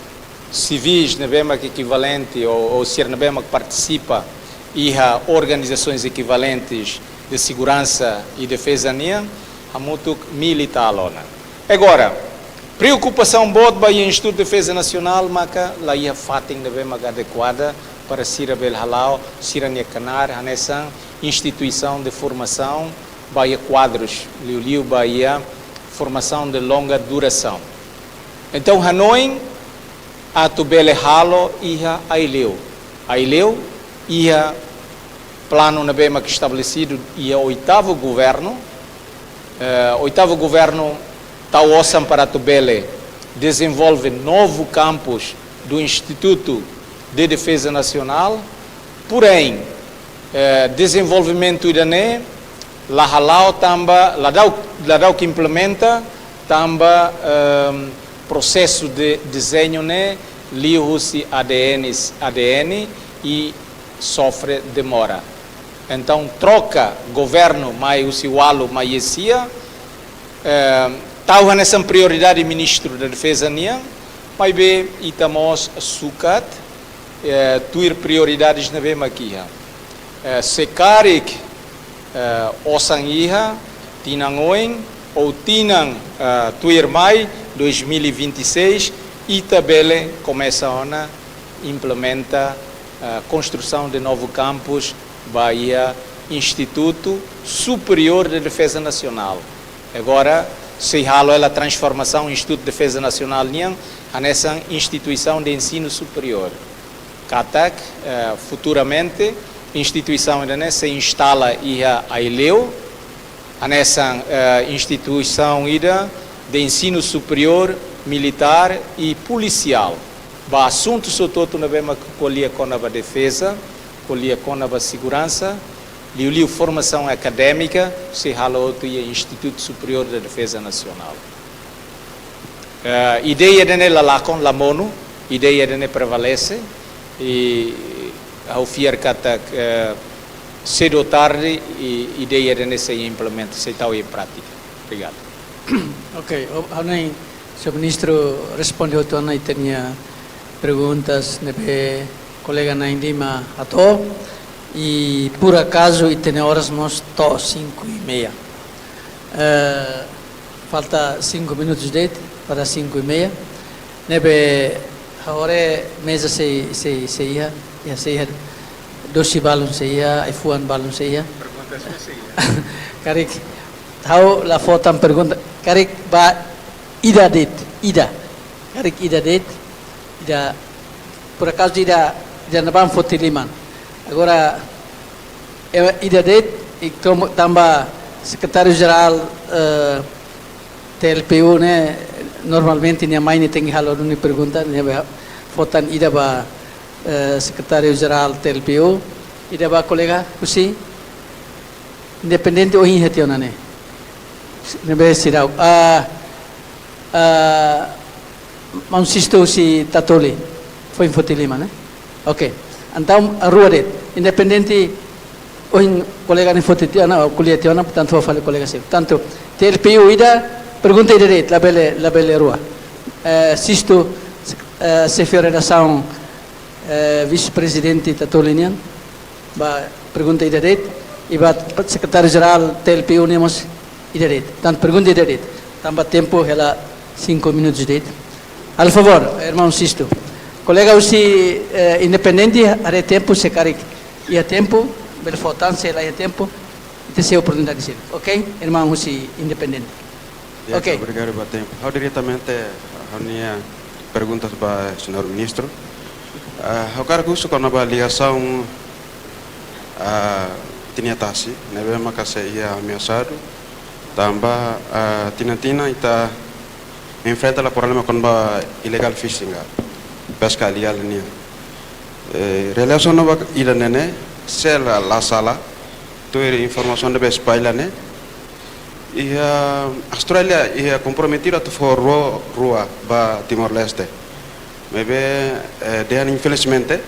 sivis ne'ebé mak ekivalente ou, ou sira ne'ebé mak partisipa iha organizasoens ekivalentes de seguransa i defeza nian, hamutuk mil i tal ona. Agora, preokupasaun boot ba iha Instituto de Defesa Nacional maka la iha fatin ne'ebé mak adekuada para sira bele hala'o sira-nia knaar hanesan instituisaun de formasaun ba iha kuadrus, liuliu ba iha formasaun de longa durasaun. Entaun, hanoin atu bele halo iha Aileu. Aileu iha planu ne'ebé mak estabelesidu iha oitavu governu. Eh, oitavu governu tau osan para atu bele dezenvolve novu kampus do Instituto de Defesa Nacional. Porém, eh, dezenvolvimentu ida-ne'e la hala'o tanba, la dau, la dauk implementa tanba, ehm, prosesu de dezeñu ne'e liu husi A D N, A D N i sofre demora. Entaun, troka governu mai husi ualu mai iha sia, eh, tau hanesan prioridade Ministru da Defeza nian, Maibé ita mós sukat, eh, tuir prioridades ne'ebé mak iha. Eh, se karik, eh, osan iha, tinan oin, ou tinan, eh, tuirmai, dois mil e vinte e seis, ita bele komesa ona implementa, eh, konstrusaun de novu kampus ba iha Instituto Superior de Defesa Nacional. Agora, sei halo hela transformasaun Instituto de Defesa Nacional nian hanesan instituisaun de ensinu superiór. Katak, eh, futuramente, instituisaun ida-ne'e sei instala iha Aileu, hanesan, eh, instituisaun ida de ensinu superiór, militár i polisiál. Ba asuntu hotu-hotu ne'ebé mak ko'alia kona-ba defeza, ko'alia kona-ba seguransa, liuliu formasaun akadémika, sei halo hotu iha Instituto Superior de Defesa Nacional. Eh, ideia ida-ne'e la lakon, la monu, ideia ida-ne'e prevalese, i ha'u fiar katak, eh, sedu ou tarde, i ideia ida-ne'e sei implementa, sei tau iha prátika. Obrigadu. Ok, o-, ha'u hanoin, señór Ministru responde hotu ona ita-nia perguntas ne'ebé kolega na'in lima hato'o, i por akazu ita-nia oras mós to'o cinco e meia. Eh, falta cinco minutos de'it para cinco e meia. Ne'ebé ha'u haree meza sei, sei, sei iha, iha sei iha, dosi balun sei iha, ai-fuan balun sei iha. Perguntas mós sei iha. Karik, ha'u la fó tan pergunta, karik ba ida de'it, ida. Karik ida de'it, ida, por akazu ida, ida ne'ebá foti liman. Agora, eh, ida de'it, i komu tanba Sekretáriu-Jerál, eh, T L P U ne'e, normalmente nia mai ne'e tenke halo duni pergunta, ne'ebé fó tan ida ba, eh, Sekretáriu-Jerál T L P U, ida ba kolega husi Independente ohin iha tiha ona ne'e. Ne'ebé seidauk. Ah, ah, maun Sisto husi Tatoli. Foin foti liman, ne'e? Ok. Entaun, rua de'it. Independente, ohin kolega ne'e foti tiha ona, ko'alia tiha ona, portantu, fó fali kolega seluk. Portantu, T L P U ida, pergunta ida de'it, labele, labele rua. Eh, Sisto, eh, xefe redasaun, eh, vise-prezidente Tatoli nian, ba pergunta ida de'it, i ba Sekretáriu-Jerál T L P U nian mós ida de'it. Tan pergunta ida de'it. Tanba tempu hela cinco minutos de'it. Halo favór, irmaun Sisto. Kolega husi, eh, Independente, haree tempu se karik iha tempu, bele fó tan, se la iha tempu, ita sei oportunidade seluk. Ok? Irmaun husi Independente. Ya, ok. Obrigadu ba tempu. Ha'u diretamente, ha'u-nia perguntas ba señór Ministru. Ah, ha'u hakarak husu kona-ba ligasaun, ah, ita-nia tasi, ne'ebé maka sei iha ameasadu, tanba, ah, tinan-tinan ita enfrenta la problema kona-ba illegal fishing ka, peska ilegál nian. Eh, relasaun ba ida-ne'e ne'e, se la, la sala, tuir informasaun ne'ebé espalla ne'e, iha Austrália iha komprometidu atu fó ró rua ba Timor-Leste. Maibé, eh, dehan infelizmente,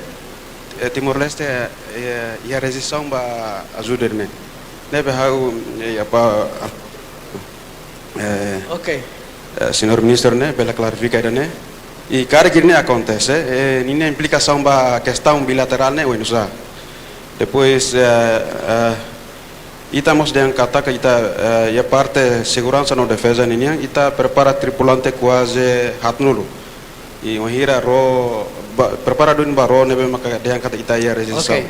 eh, Timor-Leste, eh, iha rezistaun ba ajuda ne'e. Ne'ebé ha'u, eh, apa, eh, ok, eh, señór Ministru ne'e, bele klarifika ida-ne'e. I karik ida-ne'e akontese, eh, ninia implikasaun ba kestaun bilaterál ne'e oinsá. Depois, eh, eh, ita mós dehan katak ita, eh, iha parte seguransa no defeza ninian, ita prepara tripulante kuaze haatnulu. I wainhira ró, ba, prepara duni ba ró ne'ebé maka dehan katak ita iha rezistaun. Ok.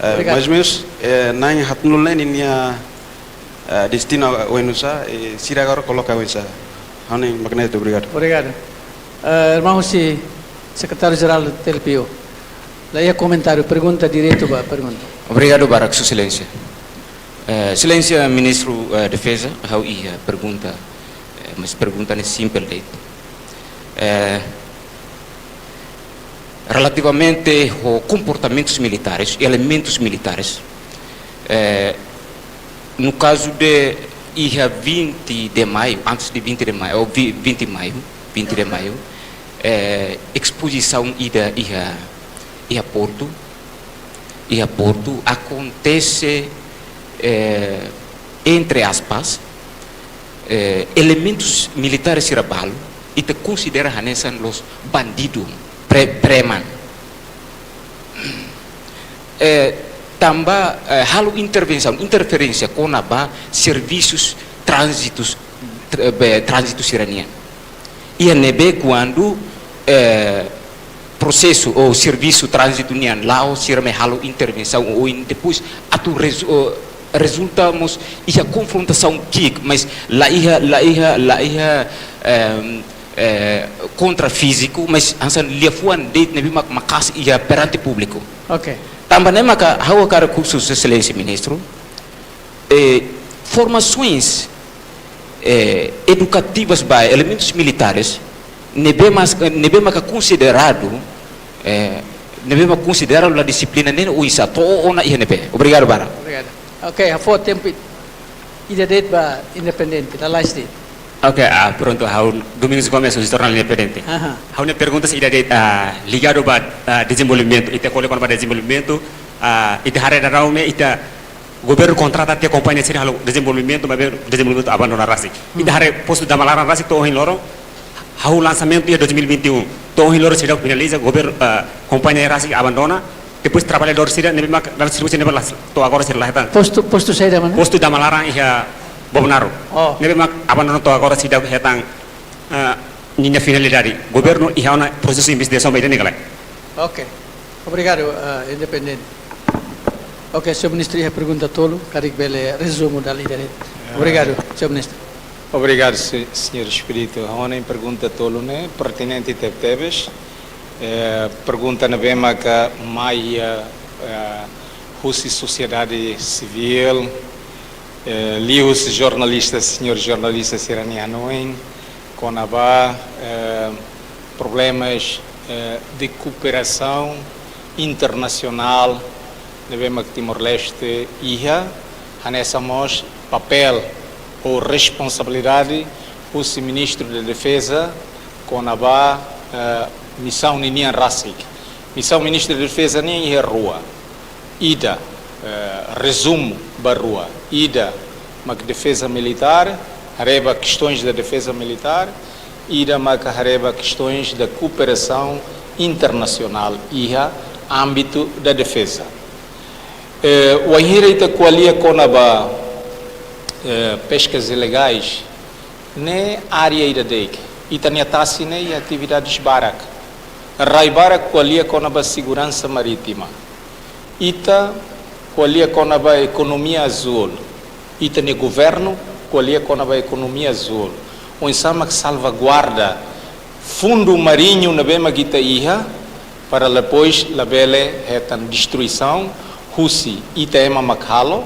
Eh, obrigadu. Mais ou menos, eh, na'in haatnulu ne'e ninia, eh, destinu oinsá, eh, sira agora koloka oinsá. Ha'u-nia mak ne'e de'it, obrigadu. Obrigadu. Eh, irmaun husi Sekretáriu-Jerál T L P U. La iha komentáriu, pergunta diretu ba pergunta. Obrigadu barak, Sua Exelénsia. Eh, Exelénsia Ministru, eh, Defeza, ha'u iha pergunta, eh, mas pergunta ne'e simples de'it. Eh, relativamente ho comportamentos militares, elementos militares, eh, no caso de iha vinte de maio, antes de vinte de maio, ou vi-, vinte de maio, vinte de maio, eh, exposição ida iha, iha Porto, iha Porto, akontese, eh, entre aspas, eh, elementos militares sira balu, ita konsidera hanesan los bandidu, pre-, preman. Eh, tanba, eh, halo intervensaun, interferénsia kona-ba servisus tránzitus, tr-, be, tránzitu sira-nian. Iha ne'ebé kuandu, eh, prosesu ou servisu tránzitu nian la'o, sira mai halo intervensaun ou in-, depois atu rezu-, ou rezulta mós iha konfrontasaun ki'ik, mas la iha, la iha, la iha, ehm, eh, kontra fíziku, mas hanesan liafuan de'it ne'ebé mak maka'as iha perante públiku. Ok. Tanba ne'e maka ha'u hakarak husu Sua Exelénsia Ministru, eh, formasoens, eh, edukativas ba elementus militares ne'ebé mas, eh, ne'ebé maka konsideradu, eh, ne'ebé maka konsideradu la dixiplina ne'e oinsá, to'o ona iha ne'ebé. Obrigadu barak. Obrigadu. Ok, ha'u fó tempu ida de'it ba independente, lalais de'it. Ok, ah, prontu, ha'u Domingos Gomes, husi jornál independente. Aha. Ha'u-nia pergunta ida de'it, ah, ligadu ba, ah, dezenvolvimentu, ita ko'alia kona-ba dezenvolvimentu, ah, ita haree daudaun ne'e, ita governu kontrata tiha kompañia sira halo dezenvolvimentu, maibé dezenvolvimentu abandona rasik. Hmm. Ita haree postu Damalaran rasik to'o ohin loron, halo lansamentu iha dois mil e vinte e um. To'o ohin loron seidauk finaliza, governu, eh, kompañia rasik abandona. Depois traballadór sira ne'ebé mak dala servisu ne'ebá la, to'o agora sira la hetan. Postu, postu saida mana? Postu Damalaran iha Bobonaro. Oh. Ne'ebé mak abandona to'o agora seidauk hetan, eh, ninia finalidade. Governu iha ona prosesu investigasaun ba ida-ne'e ka lae? Ok. Obrigadu, eh, independente. Ok, Señór Ministru, iha pergunta tolu, karik bele rezumu dala ida de'it. Obrigadu, Señór Ministru. Obrigadu, se-, Señór Expedito. Ha'u-nia pergunta tolu ne'e pertinente tebetebes. Eh, pergunta ne'ebé maka mai, eh, eh, husi sosiedade sivíl, eh, liuhusi jornalista, señór jornalista sira-nia hanoin, kona-ba, eh, problemas, eh, de kooperasaun internasionál ne'ebé mak Timor-Leste iha, hanesan mós papél ou responsabilidade husi Ministru da Defeza kona-ba, eh, misaun ninian rasik. Misaun Ministru da Defeza nian iha rua. Ida, eh, rezumu ba rua. Ida mak defeza militár, haree ba questões da defesa militar, ida mak haree ba questões da cooperação internacional iha ámbito da defesa. Eh, wainhira ita ko'alia kona-ba, eh, pescas ilegais, ne'e área ida de'it, ita-nia tasi ne'e iha atividades barak. Rai barak ko'alia kona-ba seguransa marítima. Ita ko'alia kona-ba ekonomia azúl. Ita-nia governu ko'alia kona-ba ekonomia azúl. Oinsá mak salvaguarda fundu mariñu ne'ebé mak ita iha, para depois labele hetan destruisaun, husi ita ema mak halo,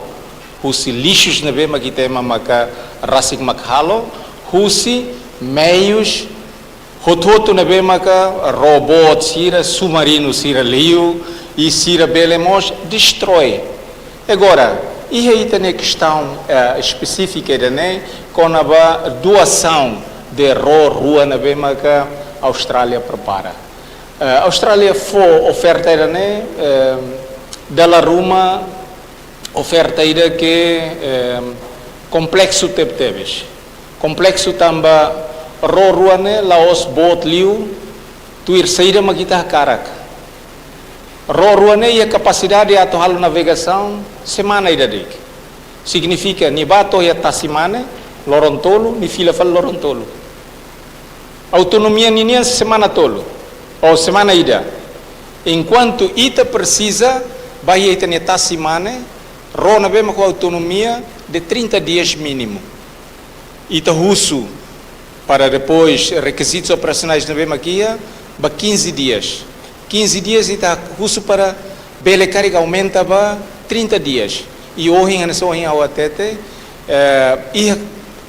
husi lixus ne'ebé mak ita ema maka rasik mak halo, husi meius hotu-hotu ne'ebé maka ró boot sira, submarinu sira liu, i sira bele mós destrói. Agora, iha ita-nia kestaun, eh, espesífika ida-ne'e, kona-ba doasaun de ró rua ne'ebé maka Austrália prepara. Eh, Austrália fó oferta ida-ne'e, eh, dala ruma oferta ida ke, eh, kompleksu tebetebes. Kompleksu tanba ró rua ne'e la'ós boot liu, tuir saida mak ita hakarak. Ró rua ne'e iha kapasidade atu halo navegasaun semana ida de'it. Signifika, nia bá to'o iha tasi mane, loron tolu, nia fila fali loron tolu. Autonomia ninian semana tolu, ou semana ida. Enkuantu ita presiza, ba iha ita-nia tasi mane, ró ne'ebé mak ho autonomia de trinta dias mínimu. Ita husu para depois rekizitus operasionais ne'ebé mak iha, ba quinze dias. Quinze dias ita husu para bele karik aumenta ba trinta dias. I ohin, hanesan ohin ha'u hatete, eh, iha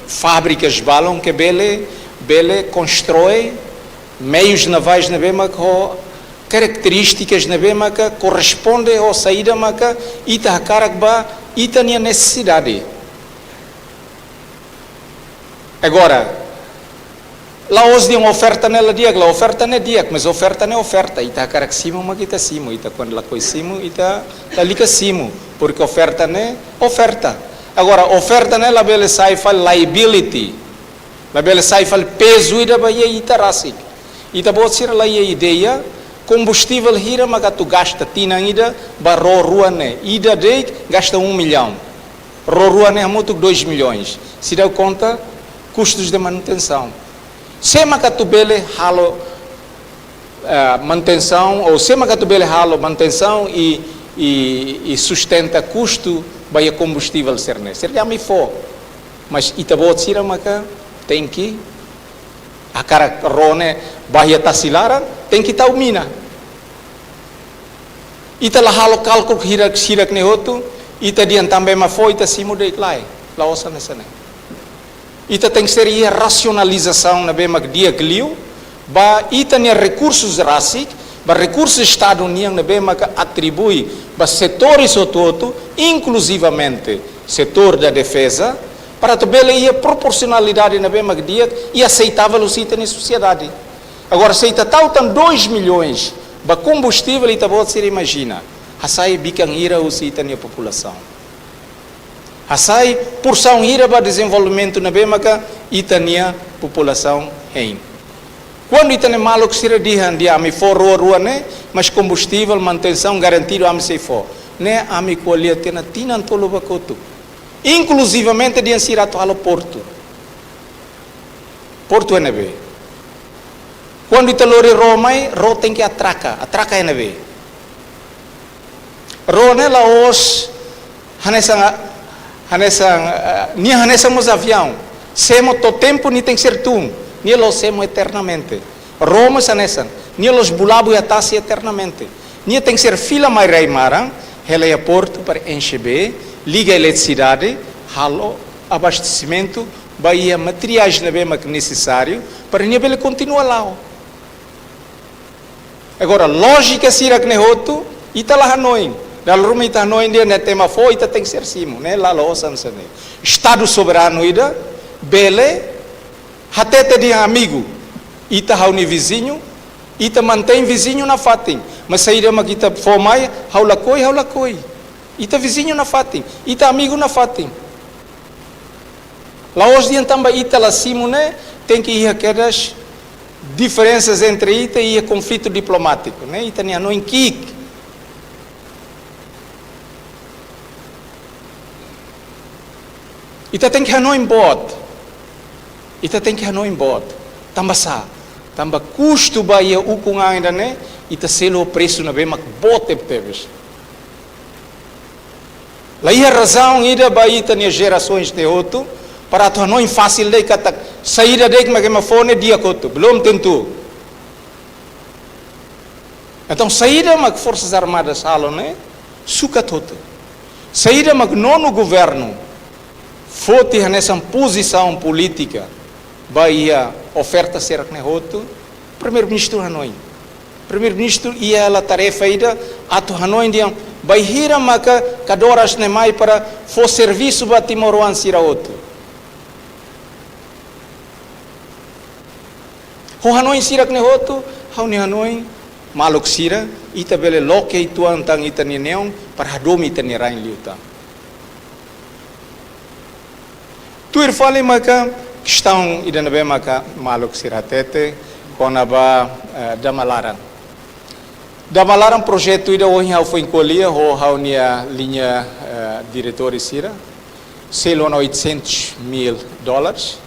fábrikas balun ke bele, bele konstrui meius navais ne'ebé mak ho karakterístikas ne'ebé maka korresponde ho saida maka ita hakarak ba ita-nia nesesidade. Agora, la'ós dehan oferta ne'e la di'ak, la, oferta ne'e di'ak, mas oferta ne'e oferta. Ita hakarak simu mak ita simu, ita kuandu lakohi simu, ita lalika simu, porque oferta ne'e oferta. Agora, oferta ne'e labele sai fali liability. Labele sai fali pezu ida ba iha ita rasik. Ita-boot sira la iha ideia, kombustivel hira maka atu gasta tinan ida ba ró rua ne'e. Ida de'it gasta um milhão. Ró rua ne'e hamutuk dois milhões. Se dá conta, custos de manutenção. Sé maka atu bele halo, eh, manutensaun, ou sé maka atu bele halo manutensaun i, i, i sustenta kustu ba iha kombustivel sira-ne'e? Sira dehan ami fó. Mas ita-boot sira maka tenke, hakarak ró ne'e ba iha tasi laran, tenke tau mina. Ita la halo kálkulu hirak-hirak ne'e hotu, ita dehan tanba ema fó ita simu de'it, lae, la'ós hanesan ne'e. Ita tenke ser iha rasionalizasaun ne'ebé mak di'ak liu, ba ita-nia rekursus rasik, ba rekursu Estadu nian ne'ebé mak atribui ba setores hotu-hotu, inkluzivamente setór da defeza, para atu bele iha proporsionalidade ne'ebé mak di'ak i aseitável husi ita-nia sosiedade. Agora, se ita tau tan dois milhões ba kombustivel, ita-boot sira imajina, hasai bikan hira husi ita-nia populasaun. Hasai porsaun hira ba dezenvolvimentu ne'ebé maka ita-nia populasaun hein. Kuandu ita-nia maluk sira dehan, dehan ami fó ró rua ne'e, mas kombustivel, manutensaun garantidu ami sei fó. Ne'e ami ko'alia tiha ona tinan tolu ba kotuk. Inkluzivamente dehan sira atu halo portu. Portu iha ne'ebé? Kuandu ita lori ró mai, ró tenke atraka, atraka iha ne'ebé? Ró ne'e la'ós hanesan, hanesan, eh, nia hanesan mós aviaun. Semo to'o tempu nia tenke ser tun. Nia la'ós semo eternamente. Ró mós hanesan. Nia la'ós bulabu iha tasi eternamente. Nia tenke ser fila mai rai-maran, hela iha portu para enxe bee, liga eletrisidade, halo abastesimentu ba iha materiais ne'ebé mak nesesáriu para nia bele kontinua la'o. Agora, lójika sira-ne'e hotu, ita la hanoin. Dala ruma ita hanoin dehan ne'e ema fó, ita tenke ser simu, ne'e la, la'ós hanesan ne'e. Estadu soberanu ida bele hatete dehan amigu, ita ha'u-nia viziñu, ita mantein viziñu nafatin, mas saida mak ita fó mai, ha'u lakohi, ha'u lakohi. Ita viziñu nafatin, ita amigu nafatin. La'ós dehan tanba ita la simu ne'e, tenke iha kedas diferensas entre ita i iha konflitu diplomátiku, ne'e ita-nia hanoin ki'ik. Ita tenke hanoin boot. Ita tenke hanoin boot. Tanba sá? Tanba kustu ba iha ukun-an ida-ne'e, ita selu ho presu ne'ebé mak boot tebetebes. La iha razaun ida ba ita-nia jerasoens ne'e hotu para atu hanoin fasil de'it katak saida de'it mak ema fó ne'e di'ak hotu. Belum tentu. Entaun, saida mak Forsas Armadas halo ne'e sukat hotu. Saida mak Nonu Governu foti hanesan pozisaun polítika ba iha oferta sira-ne'e hotu, Primeiru-Ministru hanoin. Primeiru-Ministru iha hela tarefa ida atu hanoin dehan bainhira maka kadoras ne'e mai para fó servisu ba timoroan sira hotu. Ho hanoin sira-ne'e hotu, ha'u-nia hanoin, maluk sira, ita bele loke uitoan tan ita-nia neon para hadomi ita-nia rain liután. Tuir fali maka kestaun ida ne'ebé maka maluk sira hatete kona-ba, eh, Damalaran. Damalaran projetu ida ohin ha'u foin ko'alia ho ha'u-nia liña, eh, diretór sira. Selu ona oitocentos mil dólares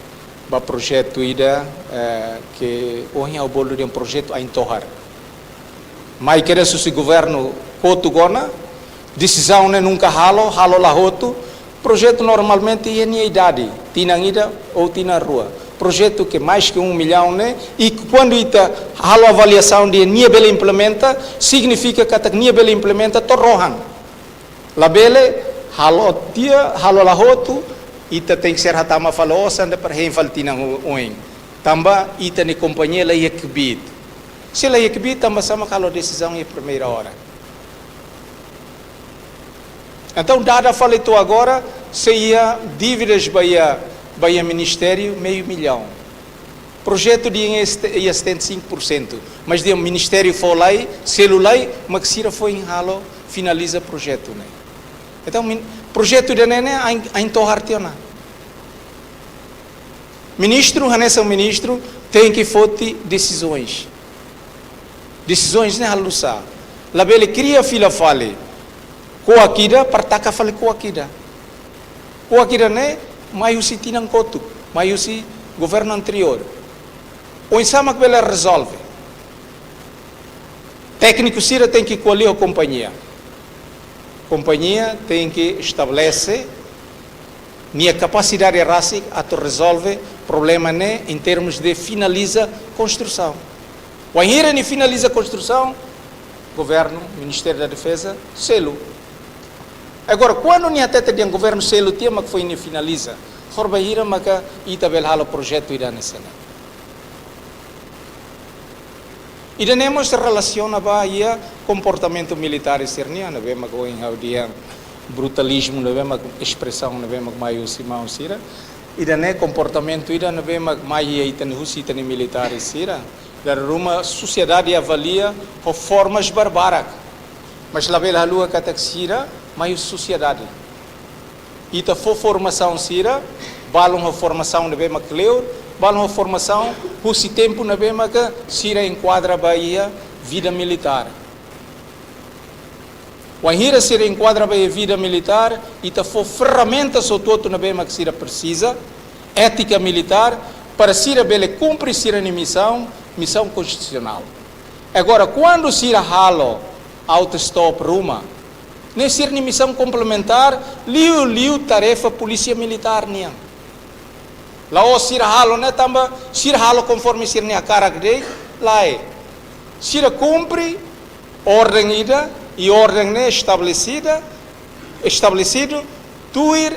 ba projetu ida, eh, ke ohin ha'u bolu dehan projetu Ain Tohar. Mai kedas husi governu kotuk ona, desizaun ne'e nunka halo, halo la hotu. Projetu normalmente iha nia idade, tinan ida ou tinan rua. Projetu ke mais ke um milhão ne'e, i kuandu ita halo avaliasaun dehan nia bele implementa, signifika katak nia bele implementa to'o rohan. Labele halo tiha, halo la hotu, ita tenke ser hatama fali osan de'it para hein fali tinan oin. Tanba ita-nia kompañia la iha kbiit. Se la iha kbiit, tanba sá mak halo desizaun iha primeira hora? Entaun, dada fali to'o agora, sei iha dívidas ba iha, ba iha ministériu, meiu milhão. Projetu dehan iha este-, iha setenta e cinco por cento, mas dehan ministériu fó lai, selu lai, mak sira foin halo, finaliza projetu ne'e. Entaun, min-, projetu ida-ne'e ne'e, Ain, Ain Tohar tiha ona. Ministru, hanesan ministru, tenke foti desizaun. Desizaun ne'e halo sá? Labele kria fila fali kuak ida, para taka fali kuak ida. Kuak ida ne'e mai husi tinan kotuk, mai husi governu anteriór. Oinsá mak bele rezolve? Tékniku sira tenke ko'alia ho kompañia. Kompañia tenke estabelese nia kapasidade rasik atu rezolve problema ne'e em termos de finaliza konstrusaun. Wainhira nia finaliza konstrusaun, governu, Ministériu da Defeza, selu. Agora, kuandu nia hatete dehan governu selu tiha mak foin nia finaliza, horibainhira maka ita bele halo projetu ida hanesan ne'e? Ida-ne'e mós relasiona ba iha komportamentu militár sira-nian, ne'ebé mak ohin ha'u dehan brutalizmu, ne'ebé mak espresaun ne'ebé mak mai husi maun sira. Ida-ne'e komportamentu ida ne'ebé mak mai iha ita-nia, husi ita-nia militár sira. Dala ruma sosiedade avalia ho formas barbarak. Mas labele haluha katak sira mai husi sosiedade. Ita fó formasaun sira, balun ho formasaun ne'ebé mak kleur, balun ho formasaun husi tempu ne'ebé maka sira enkuadra ba iha vida militár. Wainhira sira enkuadra ba iha vida militár, ita fó ferramentas hotu-hotu ne'ebé mak sira presiza, étika militár, para sira bele kumpre sira-nia misaun, misaun konstitusionál. Agora, kuandu sira halo autostop ruma, ne'e sira-nia misaun komplementár, liuliu tarefa polísia militár nian. La'ós sira halo ne'e tanba sira halo konforme sira-nia hakarak de'it, lae. Sira kumpre orden ida, i orden ne'e estabelecida, estabelesidu tuir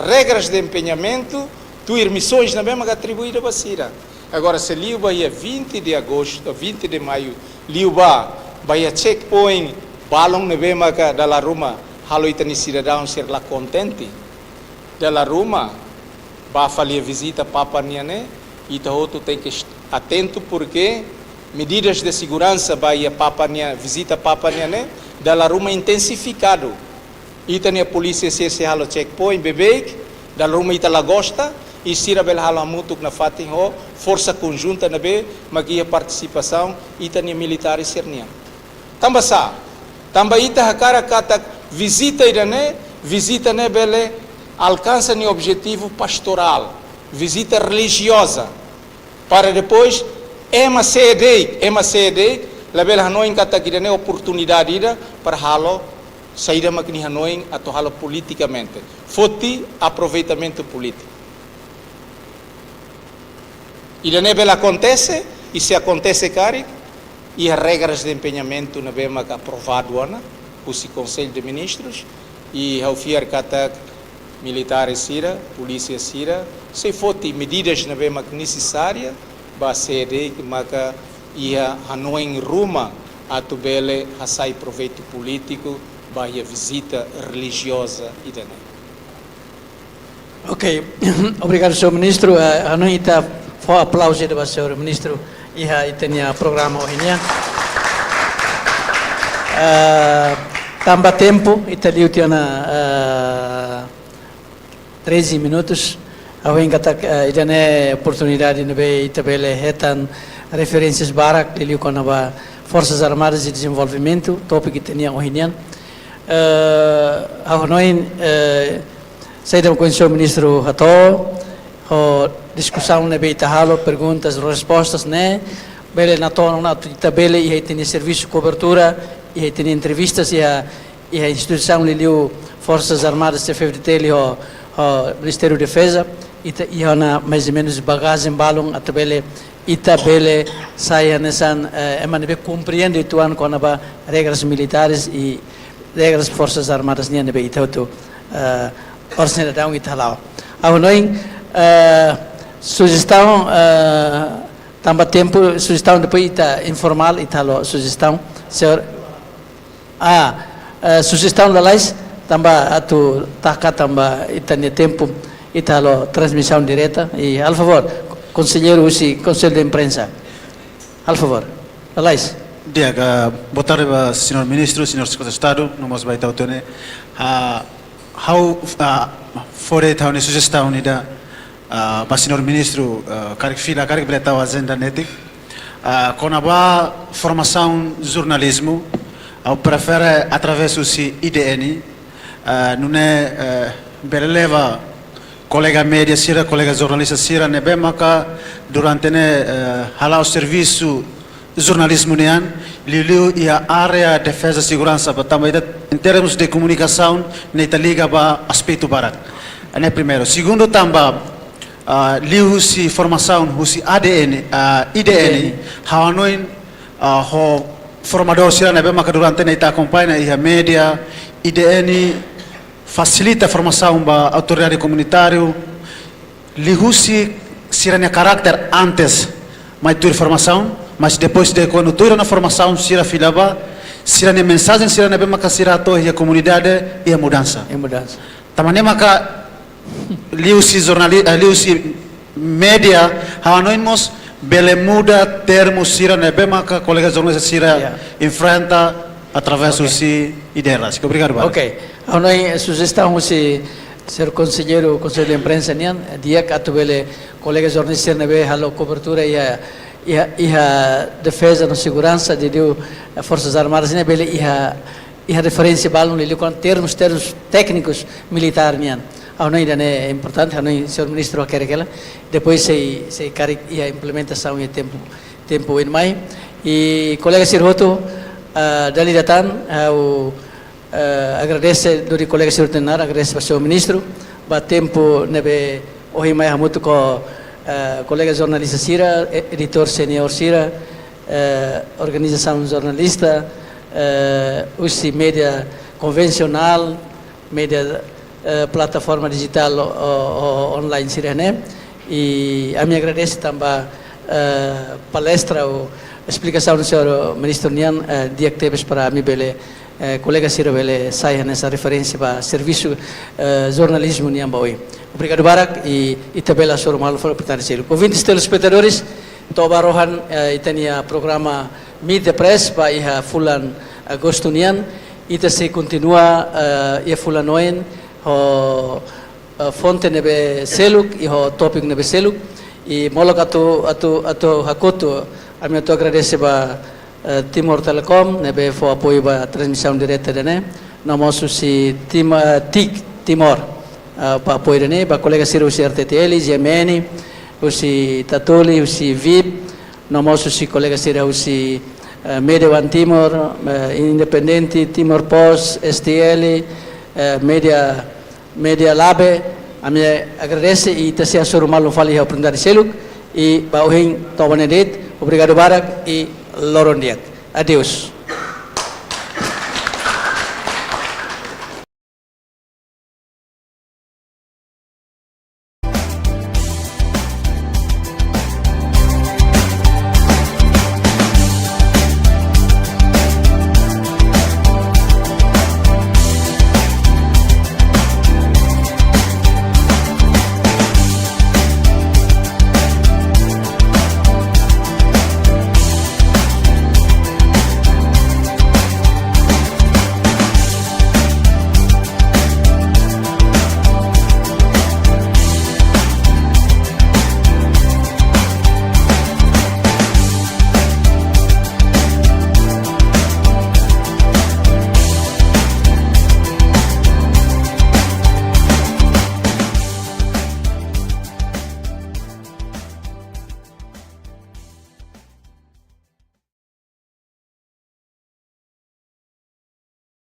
regras de empeñamentu, tuir misoens ne'ebé maka atribuída ba sira. Agora, se liu ba iha vinte de agosto, vinte de maio, liu ba, ba iha checkpoint, balun ne'ebé maka dala ruma halo ita-nia sidadaun sira la kontente. Dala ruma, ba fali iha vizita Papa nian ne'e, ita hotu tenke est-, atentu, porque medidas de segurança ba iha Papa nian, vizita Papa nian ne'e, dala ruma intensifikadu. Ita-nia polísia sira sei halo checkpoint beibeik, dala ruma ita la gosta, i sira bele halo hamutuk nafatin ho forsa konjunta ne'ebé mak iha partisipasaun ita-nia militár sira-nian. Tanba sá? Tanba ita hakarak katak vizita ida-ne'e, vizita ne'e bele alkansa nia objetivu pastorál, vizita relijioza. Para depois, ema sé de'it, ema sé de'it, labele hanoin katak ida-ne'e oportunidade ida para halo saida mak nia hanoin atu halo politikamente. Foti aproveitamentu polítiku. Ida-ne'e bele akontese, i se akontese karik, iha regras de empeñamentu ne'ebé mak aprovadu ona husi Konsellu de Ministrus, i ha'u fiar katak militár sira, polísia sira, sei foti medidas ne'ebé mak nesesária, ba sé de'it maka iha hanoin ruma atu bele hasai proveitu polítiku ba iha vizita relijioza ida-ne'e. Ok, obrigadu, señór ministru. Eh, hanoin ita fó aplauzu ida ba señór ministru iha ita-nia programa ohin nian. Eh, tanba tempu, ita liu tiha ona, eh, treze minutos. Ha'u hein katak, eh, ida-ne'e oportunidade ne'ebé ita bele hetan referénsias barak, liuliu kona-ba Forsas Armadas i Dezenvolvimentu, tópiku ita-nian ohin nian. Eh, ha'u hanoin, eh, saida mak ohin señór ministru hato'o, ho diskusaun ne'ebé ita halo, perguntas, respostas ne'e, bele natoon ona atu ita bele iha ita-nia servisu kobertura, iha ita-nia entrevistas, iha, iha instituisaun liuliu Forsas Armadas, F-FDTL ho, ho Ministériu Defeza, ita iha ona mais ou menus bagajen balun atu bele, ita bele sai hanesan, eh, ema ne'ebé komprende uitoan kona-ba regras militáres i regras Forsas Armadas nian ne'ebé ita hotu, eh, oras ne'e daudaun ita hala'o. Ha'u hanoin, eh, sujestaun, eh, tanba tempu, sujestaun depois ita informál, ita halo sujestaun. Señór, ah, eh, sujestaun lalais, tanba atu taka tanba ita-nia tempu, ita halo transmisaun direta. I, halo favór, konselleiru husi Konsellu de Imprensa. Halo favór, lalais. Di'ak, ah, boa tarde ba señór ministru, señór Sekretáriu Estadu, no mós ba ita hotu ne'e. Ah, ha'u, ah, fó de'it ha'u-nia sujestaun ida, Ah, ba señór ministru, ah, karik fila, karik bele tau ajenda netik. Ah, kona-ba formasaun jornalizmu, ha'u prefere através husi I D N, ah, nune'e, eh, bele leva kolega média sira, kolega jornalista sira ne'ebé maka durante ne'e, eh, hala'o servisu jornalizmu nian, liuliu iha área defeza seguransa, ba tanba ita, em termos de komunikasaun, ne'e ita liga ba aspetu barak. Ne'e primeiru. Segundu tanba, ah, liuhusi formasaun husi A D N, ah, I D N, I D N, ha'u hanoin, ah, ho formadór sira ne'ebé maka durante ne'e ita akompaña iha média, I D N fasilita formasaun ba autoridade komunitáriu, liuhusi sira-nia karakter antes mai tuir formasaun, mas depois de kuandu tuir ona formasaun sira fila ba, sira-nia mensajen sira ne'ebé maka sira hato'o iha komunidade iha mudansa. Iha mudansa. Tanba ne'e maka liuhusi jornali-, eh, liuhusi média, ha'u hanoin mós bele muda termu sira ne'ebé maka kolega jornalista sira, ya, enfrenta através, oke, husi I D N rasik. Obrigadu barak. Oke. Ha'u hanoin sujestaun husi señór konselleiru, Konsellu Imprensa nian, di'ak atu bele kolega jornalista sira ne'ebé halo kobertura iha, iha, iha defeza no seguransa de, de Forsas Armadas ne'e bele iha, iha referénsia balun liuliu kona-ba termus, termus téknikus militár nian. Ha'u hanoin ida-ne'e importante, ha'u hanoin señór ministru hakerek hela. Depois sei, sei karik iha implementasaun iha tempu, tempu oin mai. I kolega sira hotu, ah, dala ida tan, ha'u, eh, agradese, duni kolega sira hotu nia naran, agradese ba señór ministru, ba tempu ne'ebé ohin mai hamutuk ho, eh, kolega jornalista sira, e-, editór seniór sira, eh, organizasaun jornalista, eh, husi média konvensionál, média, eh, plataforma dijitál ou, ou, ou online sira-ne'e. I ami agradese tanba, eh, palestra ou esplikasaun señór ministru nian, eh, di'ak tebes para ami bele, eh, kolega sira bele sai hanesan referénsia ba servisu, eh, jornalizmu nian ba oin. Obrigadu barak i, i ita bele hasoru malu fali oportunidade seluk. Ouvintes telespetadores, to'o ba rohan, eh, ita-nia programa Meet the Press ba iha fulan Agostu nian, ita sei kontinua, eh, iha fulan oin ho, eh, fonte ne'ebé seluk i ho tópiku ne'ebé seluk. I molok atu, atu, atu hakotu, ami atu agradese ba, eh, Timor Telecom ne'ebé fó apoiu ba transmisaun direta ida-ne'e. No mós husi Tim-, eh, TIC Timor, eh, ba apoiu ida-ne'e, ba kolega sira husi R T T L, G M N, husi Tatoli, husi VIP, no mós husi kolega sira husi, eh, Media One Timor, eh, Independente, Timor Post, S T L, eh, Media, Media Lab, ami agradese i ita sei hasoru malu fali iha oportunidade seluk, i ba ohin to'o ba ne'e de'it, obrigadu barak i loron di'ak. Adeus.